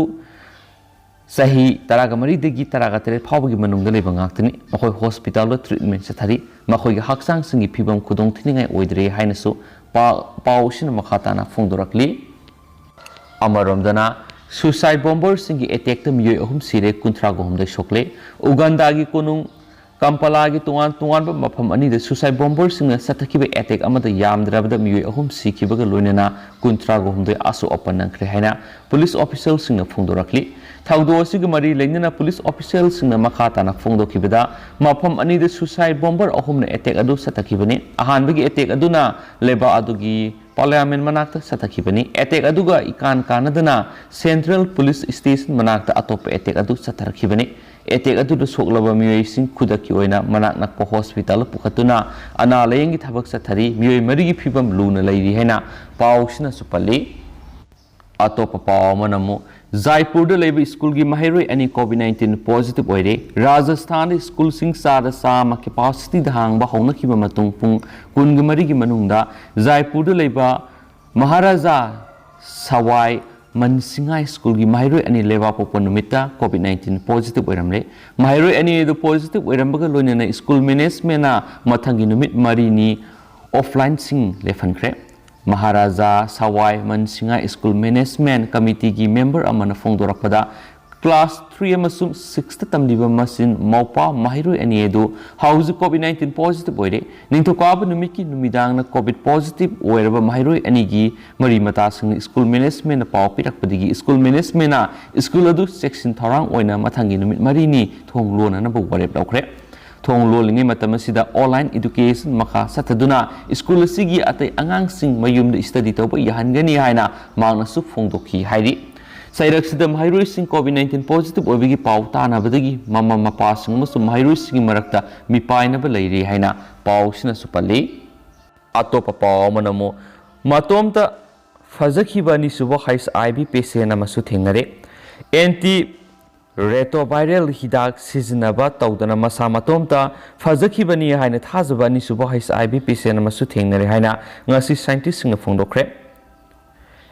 ꯆꯍꯤ ꯇꯔꯥꯃꯔꯤꯗꯒꯤ ꯇꯔꯥꯇꯔꯦꯠ ꯐꯥꯎꯕꯒꯤ ꯃꯅꯨꯡꯗ ꯂꯩꯕ ꯉꯥꯛꯇꯅꯤ꯫ ꯃꯈꯣꯏ ꯍꯣꯁꯄꯤꯇꯥꯜꯗ ꯇ꯭ꯔꯤꯠꯃꯦꯟ ꯆꯠꯊꯔꯤ꯫ ꯃꯈꯣꯏꯒꯤ ꯍꯛꯆꯥꯡꯁꯤꯡꯒꯤ ꯐꯤꯕꯝ ꯈꯨꯗꯣꯡ ꯊꯤꯅꯤꯡꯉꯥꯏ ꯑꯣꯏꯗ꯭ꯔꯦ ꯍꯥꯏꯅꯁꯨ ꯄꯥ-, ꯄꯥꯎ ꯑꯁꯤꯅ ꯃꯈꯥ ꯇꯥꯅ ꯐꯣꯡꯗꯣꯔꯛꯂꯤ꯫ ꯑꯃꯔꯣꯝꯗꯅ, ꯁꯨꯁꯥꯏꯠ ꯕꯣꯝꯕꯔꯁꯤꯡꯒꯤ ꯑꯦꯇꯦꯛꯇ ꯃꯤꯑꯣꯏ ꯑꯍꯨꯝ ꯁꯤꯔꯦ, ꯀꯨꯟꯊ꯭ꯔꯥꯒ ꯍꯨꯝꯗꯣꯏ ꯁꯣꯛꯂꯦ꯫ ꯎꯒꯥꯟꯗꯥꯒꯤ ꯀꯣꯅꯨꯡ ꯀꯝꯄꯥꯂꯥꯒꯤ ꯇꯣꯉꯥꯟ ꯇꯣꯉꯥꯟꯕ ꯃꯐꯝ ꯑꯅꯤꯗ ꯁꯨꯁꯥꯏꯠ ꯕꯣꯝꯕꯔꯁꯤꯡꯅ ꯆꯠꯊꯈꯤꯕ ꯑꯦꯇꯦꯛ ꯑꯃꯗ ꯌꯥꯝꯗ꯭ꯔꯕꯗ ꯃꯤꯑꯣꯏ ꯑꯍꯨꯝ ꯁꯤꯈꯤꯕꯒ ꯂꯣꯏꯅꯅ ꯀꯨꯟꯊ꯭ꯔꯥꯒ ꯍꯨꯝꯗꯣꯏ ꯑꯁꯣꯛ ꯑꯄꯟ ꯅꯪꯈ꯭ꯔꯦ ꯍꯥꯏꯅ ꯄꯨꯂꯤꯁ ꯑꯣꯐꯤꯁꯤꯌꯦꯜꯁꯤꯡꯅ ꯐꯣꯡꯗꯣꯔꯛꯂꯤ꯫ ꯊꯧꯗꯣꯛ ꯑꯁꯤꯒ ꯃꯔꯤ ꯂꯩꯅꯅ ꯄꯨꯂꯤꯁ ꯑꯣꯐꯤꯁꯤꯌꯦꯜꯁꯤꯡꯅ ꯃꯈꯥ ꯇꯥꯅ ꯐꯣꯡꯗꯣꯛꯈꯤꯕꯗ, ꯃꯐꯝ ꯑꯅꯤꯗ ꯁꯨꯁꯥꯏꯠ ꯕꯣꯝꯕꯔ ꯑꯍꯨꯝꯅ ꯑꯦꯇꯦꯛ ꯑꯗꯨ ꯆꯠꯊꯈꯤꯕꯅꯤ꯫ ꯑꯍꯥꯟꯕꯒꯤ ꯑꯦꯇꯦꯛ ꯑꯗꯨꯅ ꯂꯩꯕꯥꯛ ꯑꯗꯨꯒꯤ ꯄꯥꯔꯂꯤꯌꯥꯃꯦꯟ ꯃꯅꯥꯛꯇ ꯆꯠꯊꯈꯤꯕꯅꯤ꯫ ꯑꯦꯇꯦꯛ ꯑꯗꯨꯒ ꯏꯀꯥꯟ ꯀꯥꯟꯅꯗꯅ ꯁꯦꯟꯇ꯭ꯔꯦꯜ ꯄꯨꯂꯤꯁ ꯁ꯭ꯇꯦꯁꯟ ꯃꯅꯥꯛꯇ ꯑꯇꯣꯞꯄ ꯑꯦꯇꯦꯛ ꯑꯗꯨ ꯆꯠꯊꯔꯛꯈꯤꯕꯅꯤ꯫ ꯑꯦꯇꯦꯛ ꯑꯗꯨꯗ ꯁꯣꯛꯂꯕ ꯃꯤꯑꯣꯏꯁꯤꯡ ꯈꯨꯗꯛꯀꯤ ꯑꯣꯏꯅ ꯃꯅꯥꯛ ꯅꯛꯄ ꯍꯣꯁꯄꯤꯇꯥꯜꯗ ꯄꯨꯈꯠꯇꯨꯅ ꯑꯅꯥ ꯂꯥꯌꯦꯡꯒꯤ ꯊꯕꯛ ꯆꯠꯊꯔꯤ꯫ ꯃꯤꯑꯣꯏ ꯃꯔꯤꯒꯤ ꯐꯤꯕꯝ ꯂꯨꯅ ꯂꯩꯔꯤ ꯍꯥꯏꯅ ꯄꯥꯎꯁꯤꯅꯁꯨ ꯄꯜꯂꯤ꯫ ꯑꯇꯣꯞꯄ ꯄꯥꯎ ꯑꯃꯅ ꯑꯃꯨꯛ ꯖꯥꯏꯄꯨꯔꯗ ꯂꯩꯕ ꯁ꯭ꯀꯨꯜꯒꯤ ꯃꯍꯩꯔꯣꯏ ꯑꯅꯤ ꯀꯣꯚꯤꯗ ꯅꯥꯏꯟꯇꯤꯟ ꯄꯣꯖꯤꯇꯤꯚ ꯑꯣꯏꯔꯦ꯫ ꯔꯥꯖꯁꯊꯥꯟꯗ ꯁ꯭ꯀꯨꯜꯁꯤꯡ ꯆꯥꯗ ꯆꯥꯝꯃ ꯀꯦꯄꯥꯁꯤꯇꯤꯗ ꯍꯥꯡꯕ ꯍꯧꯅꯈꯤꯕ ꯃꯇꯨꯡ ꯄꯨꯡ ꯀꯨꯟꯒ ꯃꯔꯤꯒꯤ ꯃꯅꯨꯡꯗ ꯖꯥꯏꯄꯨꯔꯗ ꯂꯩꯕ ꯃꯍꯥꯔꯥꯖꯥ ꯁꯋꯥꯏ ꯃꯟꯁꯤꯡꯍꯥ ꯁ꯭ꯀꯨꯜꯒꯤ ꯃꯍꯩꯔꯣꯏ ꯑꯅꯤ ꯂꯩꯕꯥꯛꯄꯣꯛꯄ ꯅꯨꯃꯤꯠꯇ ꯀꯣꯚꯤꯗ ꯅꯥꯏꯟꯇꯤꯟ ꯄꯣꯖꯤꯇꯤꯚ ꯑꯣꯏꯔꯝꯂꯦ꯫ ꯃꯍꯩꯔꯣꯏ ꯑꯅꯤ ꯑꯗꯨ ꯄꯣꯖꯤꯇꯤꯚ ꯑꯣꯏꯔꯝꯕꯒ ꯂꯣꯏꯅꯅ ꯁ꯭ꯀꯨꯜ ꯃꯦꯅꯦꯖꯃꯦꯟꯅ ꯃꯊꯪꯒꯤ ꯅꯨꯃꯤꯠ ꯃꯔꯤꯅꯤ ꯑꯣꯐꯂꯥꯏꯟꯁꯤꯡ ꯂꯦꯞꯍꯟꯈ꯭ꯔꯦ꯫ ꯃꯍꯥꯔꯥꯖꯥ ꯁꯋꯥꯏ ꯃꯟꯁꯤꯡꯍꯥ ꯁ꯭ꯀꯨꯜ ꯃꯦꯅꯦꯖꯃꯦꯟ ꯀꯃꯤꯇꯤꯒꯤ ꯃꯦꯝꯕꯔ ꯑꯃꯅ ꯐꯣꯡꯗꯣꯔꯛꯄꯗ, ꯀ꯭ꯂꯥꯁ ꯊ꯭ꯔꯤ ꯑꯃꯁꯨꯡ ꯁꯤꯛꯁꯇ ꯇꯝꯂꯤꯕ ꯃꯆꯤꯟ ꯃꯧꯄ꯭ꯋꯥ ꯃꯍꯩꯔꯣꯏ ꯑꯅꯤ ꯑꯗꯨ ꯍꯧꯖꯤꯛ ꯀꯣꯚꯤꯗ ꯅꯥꯏꯟꯇꯤꯟ ꯄꯣꯖꯤꯇꯤꯚ ꯑꯣꯏꯔꯦ꯫ ꯅꯤꯡꯊꯧꯀꯥꯕ ꯅꯨꯃꯤꯠꯀꯤ ꯅꯨꯃꯤꯗꯥꯡꯅ ꯀꯣꯚꯤꯗ ꯄꯣꯖꯤꯇꯤꯚ ꯑꯣꯏꯔꯕ ꯃꯍꯩꯔꯣꯏ ꯑꯅꯤꯒꯤ ꯃꯔꯤ ꯃꯇꯥꯁꯤꯡꯅ ꯁ꯭ꯀꯨꯜ ꯃꯦꯅꯦꯖꯃꯦꯟꯅ ꯄꯥꯎ ꯄꯤꯔꯛꯄꯗꯒꯤ ꯁ꯭ꯀꯨꯜ ꯃꯦꯅꯦꯖꯃꯦꯟꯅ ꯁ꯭ꯀꯨꯜ ꯑꯗꯨ ꯆꯦꯛꯁꯤꯟ ꯊꯧꯔꯥꯡ ꯑꯣꯏꯅ ꯃꯊꯪꯒꯤ ꯅꯨꯃꯤꯠ ꯃꯔꯤꯅꯤ ꯊꯣꯡ ꯂꯣꯟꯅꯅꯕ ꯋꯥꯔꯦꯞ ꯂꯧꯈ꯭ꯔꯦ꯫ ꯊꯣꯡ ꯂꯣꯜꯂꯤꯉꯩ ꯃꯇꯝ ꯑꯁꯤꯗ ꯑꯣꯟꯂꯥꯏꯟ ꯑꯦꯗꯨꯀꯦꯁꯟ ꯃꯈꯥ ꯆꯠꯊꯗꯨꯅ ꯁ꯭ꯀꯨꯜ ꯑꯁꯤꯒꯤ ꯑꯇꯩ ꯑꯉꯥꯡꯁꯤꯡ ꯃꯌꯨꯝꯗ ꯁ꯭ꯇꯗꯤ ꯇꯧꯕ ꯌꯥꯍꯟꯒꯅꯤ ꯍꯥꯏꯅ ꯃꯍꯥꯛꯅꯁꯨ ꯐꯣꯡꯗꯣꯛꯈꯤ ꯍꯥꯏꯔꯤ꯫ ꯆꯩꯔꯛꯁꯤꯗ ꯃꯍꯩꯔꯣꯏꯁꯤꯡ ꯀꯣꯚꯤꯗ ꯅꯥꯏꯟꯇꯤꯟ ꯄꯣꯖꯤꯇꯤꯚ ꯑꯣꯏꯕꯒꯤ ꯄꯥꯎ ꯇꯥꯅꯕꯗꯒꯤ ꯃꯃꯥ ꯃꯄꯥꯁꯤꯡ ꯑꯃꯁꯨꯡ ꯃꯍꯩꯔꯣꯏꯁꯤꯡꯒꯤ ꯃꯔꯛꯇ ꯃꯤꯄꯥꯏꯅꯕ ꯂꯩꯔꯤ ꯍꯥꯏꯅ ꯄꯥꯎꯁꯤꯅꯁꯨ ꯄꯜꯂꯤ꯫ ꯑꯇꯣꯞꯄ ꯄꯥꯎ ꯑꯃꯅ ꯑꯃꯨꯛ ꯃꯇꯣꯝꯇ ꯐꯖꯈꯤꯕ ꯑꯅꯤꯁꯨꯕ ꯍꯩꯆ ꯑꯥꯏ ꯚꯤ ꯄꯦꯁꯦꯟ ꯑꯃꯁꯨ ꯊꯦꯡꯅꯔꯦ꯫ ꯑꯦꯟꯇꯤ Retroviral ꯍꯤꯗꯥꯛ ꯁꯤꯖꯤꯟꯅꯕ ꯇꯧꯗꯅ ꯃꯁꯥ ꯃꯇꯣꯝꯇ ꯐꯖꯈꯤꯕꯅꯤ ꯍꯥꯏꯅ ꯊꯥꯖꯕ ꯑꯅꯤꯁꯨꯕ ꯍꯩꯆ ꯑꯥꯏ ꯚꯤ ꯄꯦꯁꯦꯟ ꯑꯃꯁꯨ ꯊꯦꯡꯅꯔꯦ ꯍꯥꯏꯅ ꯉꯁꯤ ꯁꯥꯏꯟꯇꯤꯁꯁꯤꯡꯅ ꯐꯣꯡꯗꯣꯛꯈ꯭ꯔꯦ꯫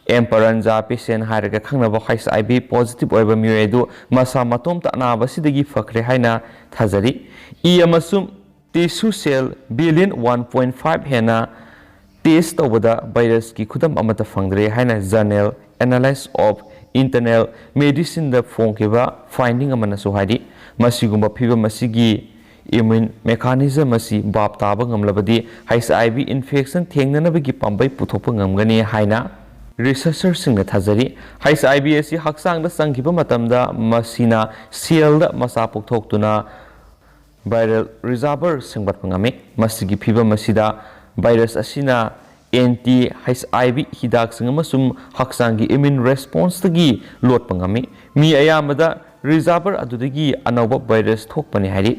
ꯑꯦꯝꯄꯔꯟꯖꯥ ꯄꯦꯁꯦꯟ ꯍꯥꯏꯔꯒ ꯈꯪꯅꯕ ꯍꯩꯆ ꯑꯥꯏ ꯚꯤ ꯄꯣꯖꯤꯇꯤꯚ ꯑꯣꯏꯕ ꯃꯤꯑꯣꯏ ꯑꯗꯨ ꯃꯁꯥ ꯃꯇꯣꯝꯇ ꯑꯅꯥꯕ ꯑꯁꯤꯗꯒꯤ ꯐꯈ꯭ꯔꯦ ꯍꯥꯏꯅ ꯊꯥꯖꯔꯤ꯫ ꯏ ꯑꯃꯁꯨꯡ ꯇꯤꯁꯨ ꯁꯦꯜ ꯕꯤꯂꯤꯌꯟ ꯋꯥꯟ ꯄꯣꯏꯟ ꯐꯥꯏꯚ ꯍꯦꯟꯅ ꯇꯦꯁ ꯇꯧꯕꯗ ꯚꯥꯏꯔꯁꯀꯤ ꯈꯨꯗꯝ ꯑꯃꯠꯇ ꯐꯪꯗ꯭ꯔꯦ ꯍꯥꯏꯅ ꯖꯔꯅꯦꯜ ꯑꯦꯅꯥꯂꯥꯏꯁ ꯑꯣꯐ ꯏꯟꯇꯔꯅꯦꯜ ꯃꯦꯗꯤꯁꯤꯟꯗ ꯐꯣꯡꯈꯤꯕ ꯐꯥꯏꯟꯗꯤꯡ ꯑꯃꯅꯁꯨ ꯍꯥꯏꯔꯤ꯫ ꯃꯁꯤꯒꯨꯝꯕ ꯐꯤꯚꯝ ꯑꯁꯤꯒꯤ ꯏꯃ꯭ꯌꯨꯟ ꯃꯦꯀꯥꯅꯤꯖꯝ ꯑꯁꯤ ꯚꯥꯞ ꯇꯥꯕ ꯉꯝꯂꯕꯗꯤ ꯍꯩꯆ ꯑꯥꯏ ꯚꯤ ꯏꯟꯐꯦꯛꯁꯟ ꯊꯦꯡꯅꯅꯕꯒꯤ ꯄꯥꯝꯕꯩ ꯄꯨꯊꯣꯛꯄ ꯉꯝꯒꯅꯤ ꯍꯥꯏꯅ ꯔꯤꯁꯔꯆꯔꯁꯤꯡꯅ ꯊꯥꯖꯔꯤ꯫ ꯍꯩꯆ ꯑꯥꯏ ꯚꯤ ꯑꯁꯤ ꯍꯛꯆꯥꯡꯗ ꯆꯪꯈꯤꯕ ꯃꯇꯝꯗ ꯃꯁꯤꯅ ꯁꯦꯜꯗ ꯃꯆꯥ ꯄꯣꯛꯊꯣꯛꯇꯨꯅ ꯚꯥꯏꯔꯦꯜ ꯔꯤꯖꯥꯔꯚꯔ ꯁꯦꯝꯒꯠꯄ ꯉꯝꯃꯤ꯫ ꯃꯁꯤꯒꯤ ꯐꯤꯚꯝ ꯑꯁꯤꯗ ꯚꯥꯏꯔꯁ ꯑꯁꯤꯅ ꯑꯦꯟꯇꯤ ꯍꯩꯆ ꯑꯥꯏ ꯚꯤ ꯍꯤꯗꯥꯛꯁꯤꯡ ꯑꯃꯁꯨꯡ ꯍꯛꯆꯥꯡꯒꯤ ꯏꯃ꯭ꯌꯨꯟ ꯔꯦꯁꯄꯣꯟꯁꯇꯒꯤ ꯂꯣꯠꯄ ꯉꯝꯃꯤ꯫ ꯃꯤ ꯑꯌꯥꯝꯕꯗ ꯔꯤꯖꯥꯔꯚꯔ ꯑꯗꯨꯗꯒꯤ ꯑꯅꯧꯕ ꯚꯥꯏꯔꯁ ꯊꯣꯛꯄꯅꯤ ꯍꯥꯏꯔꯤ꯫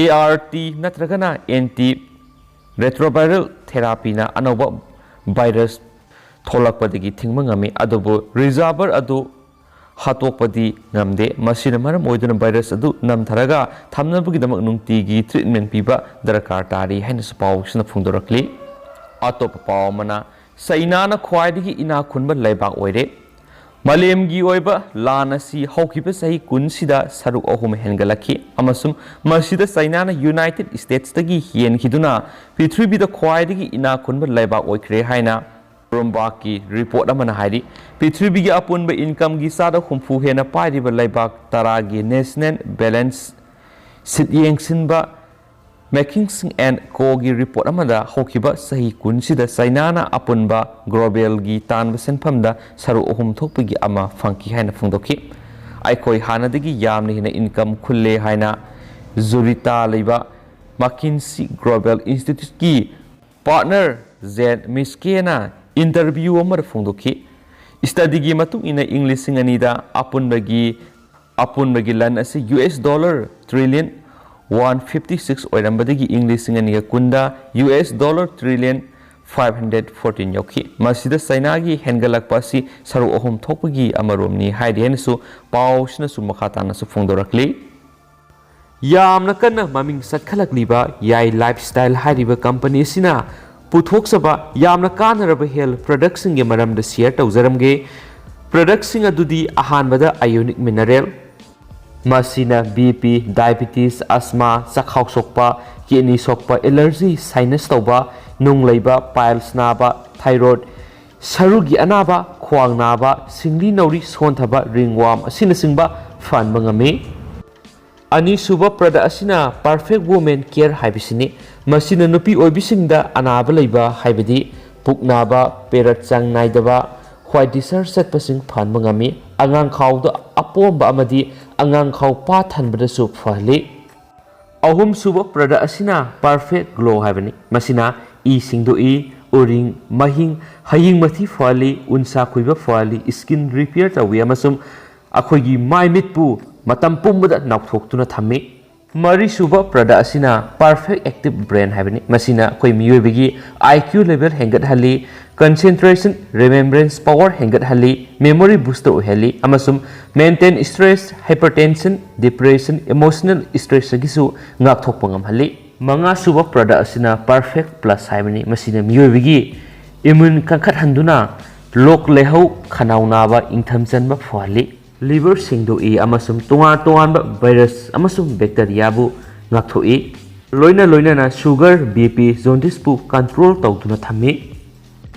ꯑꯦ ꯑꯥꯔ ꯇꯤ ꯅꯠꯇ꯭ꯔꯒꯅ ꯑꯦꯟꯇꯤ ꯔꯦꯇ꯭ꯔꯣꯚꯥꯏꯔꯜ ꯊꯦꯔꯥꯄꯤꯅ ꯑꯅꯧꯕ ꯚꯥꯏꯔꯁ ꯊꯣꯛꯂꯛꯄꯗꯒꯤ ꯊꯤꯡꯕ ꯉꯝꯃꯤ, ꯑꯗꯨꯕꯨ ꯔꯤꯖꯥꯔꯚꯔ ꯑꯗꯨ ꯍꯥꯠꯇꯣꯛꯄꯗꯤ ꯉꯝꯗꯦ꯫ ꯃꯁꯤꯅ ꯃꯔꯝ ꯑꯣꯏꯗꯨꯅ ꯚꯥꯏꯔꯁ ꯑꯗꯨ ꯅꯝꯊꯔꯒ ꯊꯝꯅꯕꯒꯤꯗꯃꯛ ꯅꯨꯡꯇꯤꯒꯤ ꯇ꯭ꯔꯤꯠꯃꯦꯟ ꯄꯤꯕ ꯗꯔꯀꯥꯔ ꯇꯥꯔꯤ ꯍꯥꯏꯅꯁꯨ ꯄꯥꯎꯁꯤꯅ ꯐꯣꯡꯗꯣꯔꯛꯂꯤ꯫ ꯑꯇꯣꯞꯄ ꯄꯥꯎ ꯑꯃꯅ, ꯆꯩꯅꯥꯅ ꯈ꯭ꯋꯥꯏꯗꯒꯤ ꯏꯅꯥꯛ ꯈꯨꯟꯕ ꯂꯩꯕꯥꯛ ꯑꯣꯏꯔꯦ꯫ ꯃꯥꯂꯦꯝꯒꯤ ꯑꯣꯏꯕ ꯂꯥꯟ ꯑꯁꯤ ꯍꯧꯈꯤꯕ ꯆꯍꯤ ꯀꯨꯟꯁꯤꯗ ꯁꯔꯨꯛ ꯑꯍꯨꯝ ꯍꯦꯟꯒꯠꯂꯛꯈꯤ ꯑꯃꯁꯨꯡ ꯃꯁꯤꯗ ꯆꯩꯅꯥꯅ ꯌꯨꯅꯥꯏꯇꯦꯗ ꯁ꯭ꯇꯦꯠꯁꯇꯒꯤ ꯍꯦꯟꯈꯤꯗꯨꯅ ꯄ꯭ꯔꯤꯊꯤꯕꯤꯗ ꯈ꯭ꯋꯥꯏꯗꯒꯤ ꯏꯅꯥꯛ ꯈꯨꯟꯕ ꯂꯩꯕꯥꯛ ꯑꯣꯏꯈ꯭ꯔꯦ ꯍꯥꯏꯅ ꯕ꯭ꯂꯨꯝꯕꯥꯔꯒꯀꯤ ꯔꯤꯄꯣꯔꯠ ꯑꯃꯅ ꯍꯥꯏꯔꯤ꯫ ꯄ꯭ꯔꯤꯊꯤꯕꯤꯒꯤ ꯑꯄꯨꯟꯕ ꯏꯟꯀꯝꯒꯤ ꯆꯥꯗ ꯍꯨꯝꯐꯨ ꯍꯦꯟꯅ ꯄꯥꯏꯔꯤꯕ ꯂꯩꯕꯥꯛ ꯇꯔꯥꯒꯤ ꯅꯦꯁꯅꯦꯜ ꯕꯦꯂꯦꯟꯁ ꯁꯤꯠ ꯌꯦꯡꯁꯤꯟꯕ ꯃꯦꯀꯤꯟꯁꯤ ꯑꯦꯟ ꯀꯣꯒꯤ ꯔꯤꯄꯣꯔꯠ ꯑꯃꯗ ꯍꯧꯈꯤꯕ ꯆꯍꯤ ꯀꯨꯟꯁꯤꯗ ꯆꯩꯅꯥꯅ ꯑꯄꯨꯟꯕ ꯒ꯭ꯂꯣꯕꯦꯜꯒꯤ ꯇꯥꯟꯕ ꯁꯦꯟꯐꯝꯗ ꯁꯔꯨꯛ ꯑꯍꯨꯝ ꯊꯣꯛꯄꯒꯤ ꯑꯃ ꯐꯪꯈꯤ ꯍꯥꯏꯅ ꯐꯣꯡꯗꯣꯛꯈꯤ꯫ ꯑꯩꯈꯣꯏ ꯍꯥꯟꯅꯗꯒꯤ ꯌꯥꯝꯅ ꯍꯦꯟꯅ ꯏꯟꯀꯝ ꯈꯨꯜꯂꯦ ꯍꯥꯏꯅ ꯖꯨꯔꯤꯇꯥ ꯂꯩꯕ ꯃꯥꯀꯤꯟꯁꯤ ꯒ꯭ꯂꯣꯕꯦꯜ ꯏꯟꯁꯇꯤꯇ꯭ꯌꯨꯠꯀꯤ ꯄꯥꯔꯠꯅꯔ ꯖꯦꯟ ꯃꯤꯁꯀꯦꯅ ꯏꯟꯇꯔꯚ꯭ꯌꯨ ꯑꯃꯗ ꯐꯣꯡꯗꯣꯛꯈꯤ꯫ ꯁ꯭ꯇꯗꯤꯒꯤ ꯃꯇꯨꯡ ꯏꯟꯅ ꯏꯪ ꯂꯤꯁꯤꯡ ꯑꯅꯤꯗ ꯑꯄꯨꯟꯕꯒꯤ ꯑꯄꯨꯟꯕꯒꯤ ꯂꯟ ꯑꯁꯤ U S dollar trillion one fifty six ꯑꯣꯏꯔꯝꯕꯗꯒꯤ ꯏꯪ ꯂꯤꯁꯤꯡ ꯑꯅꯤꯒ ꯀꯨꯟꯗ U S dollar trillion five hundred fourteen ꯌꯧꯈꯤ꯫ ꯃꯁꯤꯗ ꯆꯩꯅꯥꯒꯤ ꯍꯦꯟꯒꯠꯂꯛꯄ ꯑꯁꯤ ꯁꯔꯨꯛ ꯑꯍꯨꯝ ꯊꯣꯛꯄꯒꯤ ꯑꯃꯔꯣꯝꯅꯤ ꯍꯥꯏꯔꯤ ꯍꯥꯏꯅꯁꯨ ꯄꯥꯎꯁꯤꯅꯁꯨ ꯃꯈꯥ ꯇꯥꯅꯁꯨ ꯐꯣꯡꯗꯣꯔꯛꯂꯤ꯫ ꯌꯥꯝꯅ ꯀꯟꯅ ꯃꯃꯤꯡ ꯆꯠꯈꯠꯂꯛꯂꯤꯕ ꯌꯥꯏ ꯂꯥꯏꯐ ꯁ꯭ꯇꯥꯏꯜ ꯍꯥꯏꯔꯤꯕ ꯀꯝꯄꯅꯤ ꯑꯁꯤꯅ ꯄꯨꯊꯣꯛꯆꯕ ꯌꯥꯝꯅ ꯀꯥꯟꯅꯔꯕ ꯍꯦꯜꯊ ꯄ꯭ꯔꯗꯛꯁꯤꯡꯒꯤ ꯃꯔꯝꯗ ꯁꯤꯌꯔ ꯇꯧꯖꯔꯝꯒꯦ꯫ ꯄ꯭ꯔꯗꯛꯁꯤꯡ ꯑꯗꯨꯗꯤ ꯑꯍꯥꯟꯕꯗ ꯑꯥꯏꯑꯣꯅꯤꯛ ꯃꯤꯅꯔꯦꯜ, ꯃꯁꯤꯅ ꯕꯤ ꯄꯤ, ꯗꯥꯏꯕꯤꯇꯤꯁ, ꯑꯁꯃꯥ, ꯆꯈꯥꯎ ꯁꯣꯛꯄ, ꯀꯤꯗꯅꯤ ꯁꯣꯛꯄ, ꯑꯦꯂꯔꯖꯤ, ꯁꯥꯏꯅꯁ ꯇꯧꯕ, ꯅꯨꯡ ꯂꯩꯕ, ꯄꯥꯏꯜꯁ ꯅꯥꯕ, ꯊꯥꯏꯔꯣꯏꯗ, ꯁꯔꯨꯒꯤ ꯑꯅꯥꯕ, ꯈ꯭ꯋꯥꯡ ꯅꯥꯕ, ꯁꯤꯡꯂꯤ ꯅꯥꯎꯔꯤ ꯁꯣꯟꯊꯕ, ꯔꯤꯡꯋꯥꯝ ꯑꯁꯤꯅꯆꯤꯡꯕ ꯐꯍꯟꯕ ꯉꯝꯃꯤ꯫ ꯑꯅꯤꯁꯨꯕ ꯄ꯭ꯔꯗꯛ ꯑꯁꯤꯅ ꯄꯔꯐꯦꯛ ꯋꯨꯃꯦꯟ ꯀꯦꯌꯔ ꯍꯥꯏꯕꯁꯤꯅꯤ꯫ ꯃꯁꯤꯅ ꯅꯨꯄꯤ ꯑꯣꯏꯕꯤꯁꯤꯡꯗ ꯑꯅꯥꯕ ꯂꯩꯕ, ꯍꯥꯏꯕꯗꯤ ꯄꯨꯛ ꯅꯥꯕ, ꯄꯦꯔꯠ ꯆꯥꯡ ꯅꯥꯏꯗꯕ, ꯍ꯭ꯋꯥꯏꯠ ꯗꯤꯁꯆꯥꯔꯖ ꯆꯠꯄꯁꯤꯡ ꯐꯍꯟꯕ ꯉꯝꯃꯤ꯫ ꯑꯉꯥꯡ ꯈꯥꯎꯗ ꯑꯄꯣꯝꯕ ꯑꯃꯗꯤ ꯑꯉꯥꯡ ꯈꯥꯎ ꯄꯥ ꯊꯟꯕꯗꯁꯨ ꯐꯍꯜꯂꯤ꯫ ꯑꯍꯨꯝꯁꯨꯕ ꯄ꯭ꯔꯗꯛ ꯑꯁꯤꯅ ꯄꯔꯐꯦꯛ ꯒ꯭ꯂꯣ ꯍꯥꯏꯕꯅꯤ꯫ ꯃꯁꯤꯅ ꯏ ꯁꯦꯡꯗꯣꯛꯏ, ꯎꯔꯤꯡ, ꯃꯍꯤꯡ, ꯍꯌꯤꯡ ꯃꯊꯤ ꯐꯍꯜꯂꯤ, ꯎꯟꯁꯥ ꯈꯣꯏꯕ ꯐꯍꯜꯂꯤ, ꯁ꯭ꯀꯤꯟ ꯔꯤꯄꯤꯌꯔ ꯇꯧꯏ ꯑꯃꯁꯨꯡ ꯑꯩꯈꯣꯏꯒꯤ ꯃꯥꯏ ꯃꯤꯠꯄꯨ ꯃꯇꯝ ꯄꯨꯝꯕꯗ ꯅꯧꯊꯣꯛꯇꯨꯅ ꯊꯝꯃꯤ꯫ ꯃꯔꯤꯁꯨꯕ ꯄ꯭ꯔꯗꯛ ꯑꯁꯤꯅ ꯄꯔꯐꯦꯛ ꯑꯦꯛꯇꯤꯚ ꯕ꯭ꯔꯦꯟ ꯍꯥꯏꯕꯅꯤ꯫ ꯃꯁꯤꯅ ꯑꯩꯈꯣꯏ ꯃꯤꯑꯣꯏꯕꯒꯤ ꯑꯥꯏ ꯀ꯭ꯌꯨ ꯂꯦꯚꯦꯜ ꯍꯦꯟꯒꯠꯍꯜꯂꯤ, ꯀꯟꯁꯦꯟꯇ꯭ꯔꯦꯁꯟ, ꯔꯤꯃꯦꯝꯕ꯭ꯔꯦꯟꯁ ꯄꯋꯥꯔ ꯍꯦꯟꯒꯠꯍꯜꯂꯤ, ꯃꯦꯃꯣꯔꯤ ꯕꯨꯁꯇ ꯑꯣꯏꯍꯜꯂꯤ ꯑꯃꯁꯨꯡ maintain stress, hypertension, depression, emotional ꯁ꯭ꯇ꯭ꯔꯦꯁꯇꯒꯤꯁꯨ ꯉꯥꯛꯊꯣꯛꯄ ꯉꯝꯍꯜꯂꯤ꯫ ꯃꯉꯥꯁꯨꯕ ꯄ꯭ꯔꯗꯛ ꯑꯁꯤꯅ ꯄꯔꯐꯦꯛ ꯄ꯭ꯂꯁ ꯍꯥꯏꯕꯅꯤ꯫ ꯃꯁꯤꯅ ꯃꯤꯑꯣꯏꯕꯒꯤ ꯏꯃ꯭ꯌꯨꯟ ꯀꯟꯈꯠꯍꯟꯗꯨꯅ ꯂꯣꯛ ꯂꯥꯏꯍꯧ, ꯈꯅꯥꯎ ꯅꯥꯕ, ꯏꯪꯊꯝ ꯆꯟꯕ ꯐꯍꯜꯂꯤ꯫ ꯂꯤꯚꯔ ꯁꯦꯡꯗꯣꯛꯏ ꯑꯃꯁꯨꯡ ꯇꯣꯉꯥꯟ ꯇꯣꯉꯥꯟꯕ ꯚꯥꯏꯔꯁ ꯑꯃꯁꯨꯡ ꯕꯦꯛꯇꯔꯤꯌꯥꯕꯨ ꯉꯥꯛꯊꯣꯛꯏ꯫ ꯂꯣꯏꯅ ꯂꯣꯏꯅꯅ ꯁꯨꯒꯔ, ꯕꯤ ꯄꯤ, ꯖꯣꯟꯗꯤꯁꯄꯨ ꯀꯟꯇ꯭ꯔꯣꯜ ꯇꯧꯗꯨꯅ ꯊꯝꯃꯤ꯫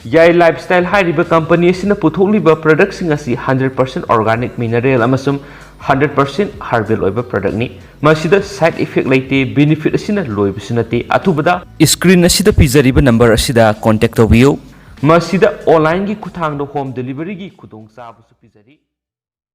ꯌꯥꯏ ꯂꯥꯏꯐ ꯁ꯭ꯇꯥꯏꯜ ꯍꯥꯏꯔꯤꯕ ꯀꯝꯄꯅꯤ ꯑꯁꯤꯅ ꯄꯨꯊꯣꯛꯂꯤꯕ ꯄ꯭ꯔꯗꯛꯁꯤꯡ ꯑꯁꯤ ꯍꯟꯗ꯭ꯔꯦꯠ ꯄꯥꯔꯁꯦꯟ ꯑꯣꯔꯒꯥꯅꯤꯛ ꯃꯤꯅꯔꯦꯜ ꯑꯃꯁꯨꯡ ꯍꯟꯗ꯭ꯔꯦꯠ ꯄꯥꯔꯁꯦꯟ ꯍꯔꯕꯦꯜ ꯑꯣꯏꯕ ꯄ꯭ꯔꯗꯛꯅꯤ꯫ ꯃꯁꯤꯗ ꯁꯥꯏꯗ ꯏꯐꯦꯛ ꯂꯩꯇꯦ, ꯕꯦꯅꯤꯐꯤꯠ ꯑꯁꯤꯅ ꯂꯣꯏꯕꯁꯨ ꯅꯠꯇꯦ꯫ ꯑꯊꯨꯕꯗ ꯁ꯭ꯀ꯭ꯔꯤꯟ ꯑꯁꯤꯗ ꯄꯤꯖꯔꯤꯕ ꯅꯝꯕꯔ ꯑꯁꯤꯗ ꯀꯣꯟꯇꯦꯛ ꯇꯧꯕꯤꯌꯨ꯫ ꯃꯁꯤꯗ ꯑꯣꯟꯂꯥꯏꯟꯒꯤ ꯈꯨꯠꯊꯥꯡꯗ ꯍꯣꯝ ꯗꯦꯂꯤꯚꯔꯤꯒꯤ ꯈꯨꯗꯣꯡꯆꯥꯕꯁꯨ ꯄꯤꯖꯔꯤ꯫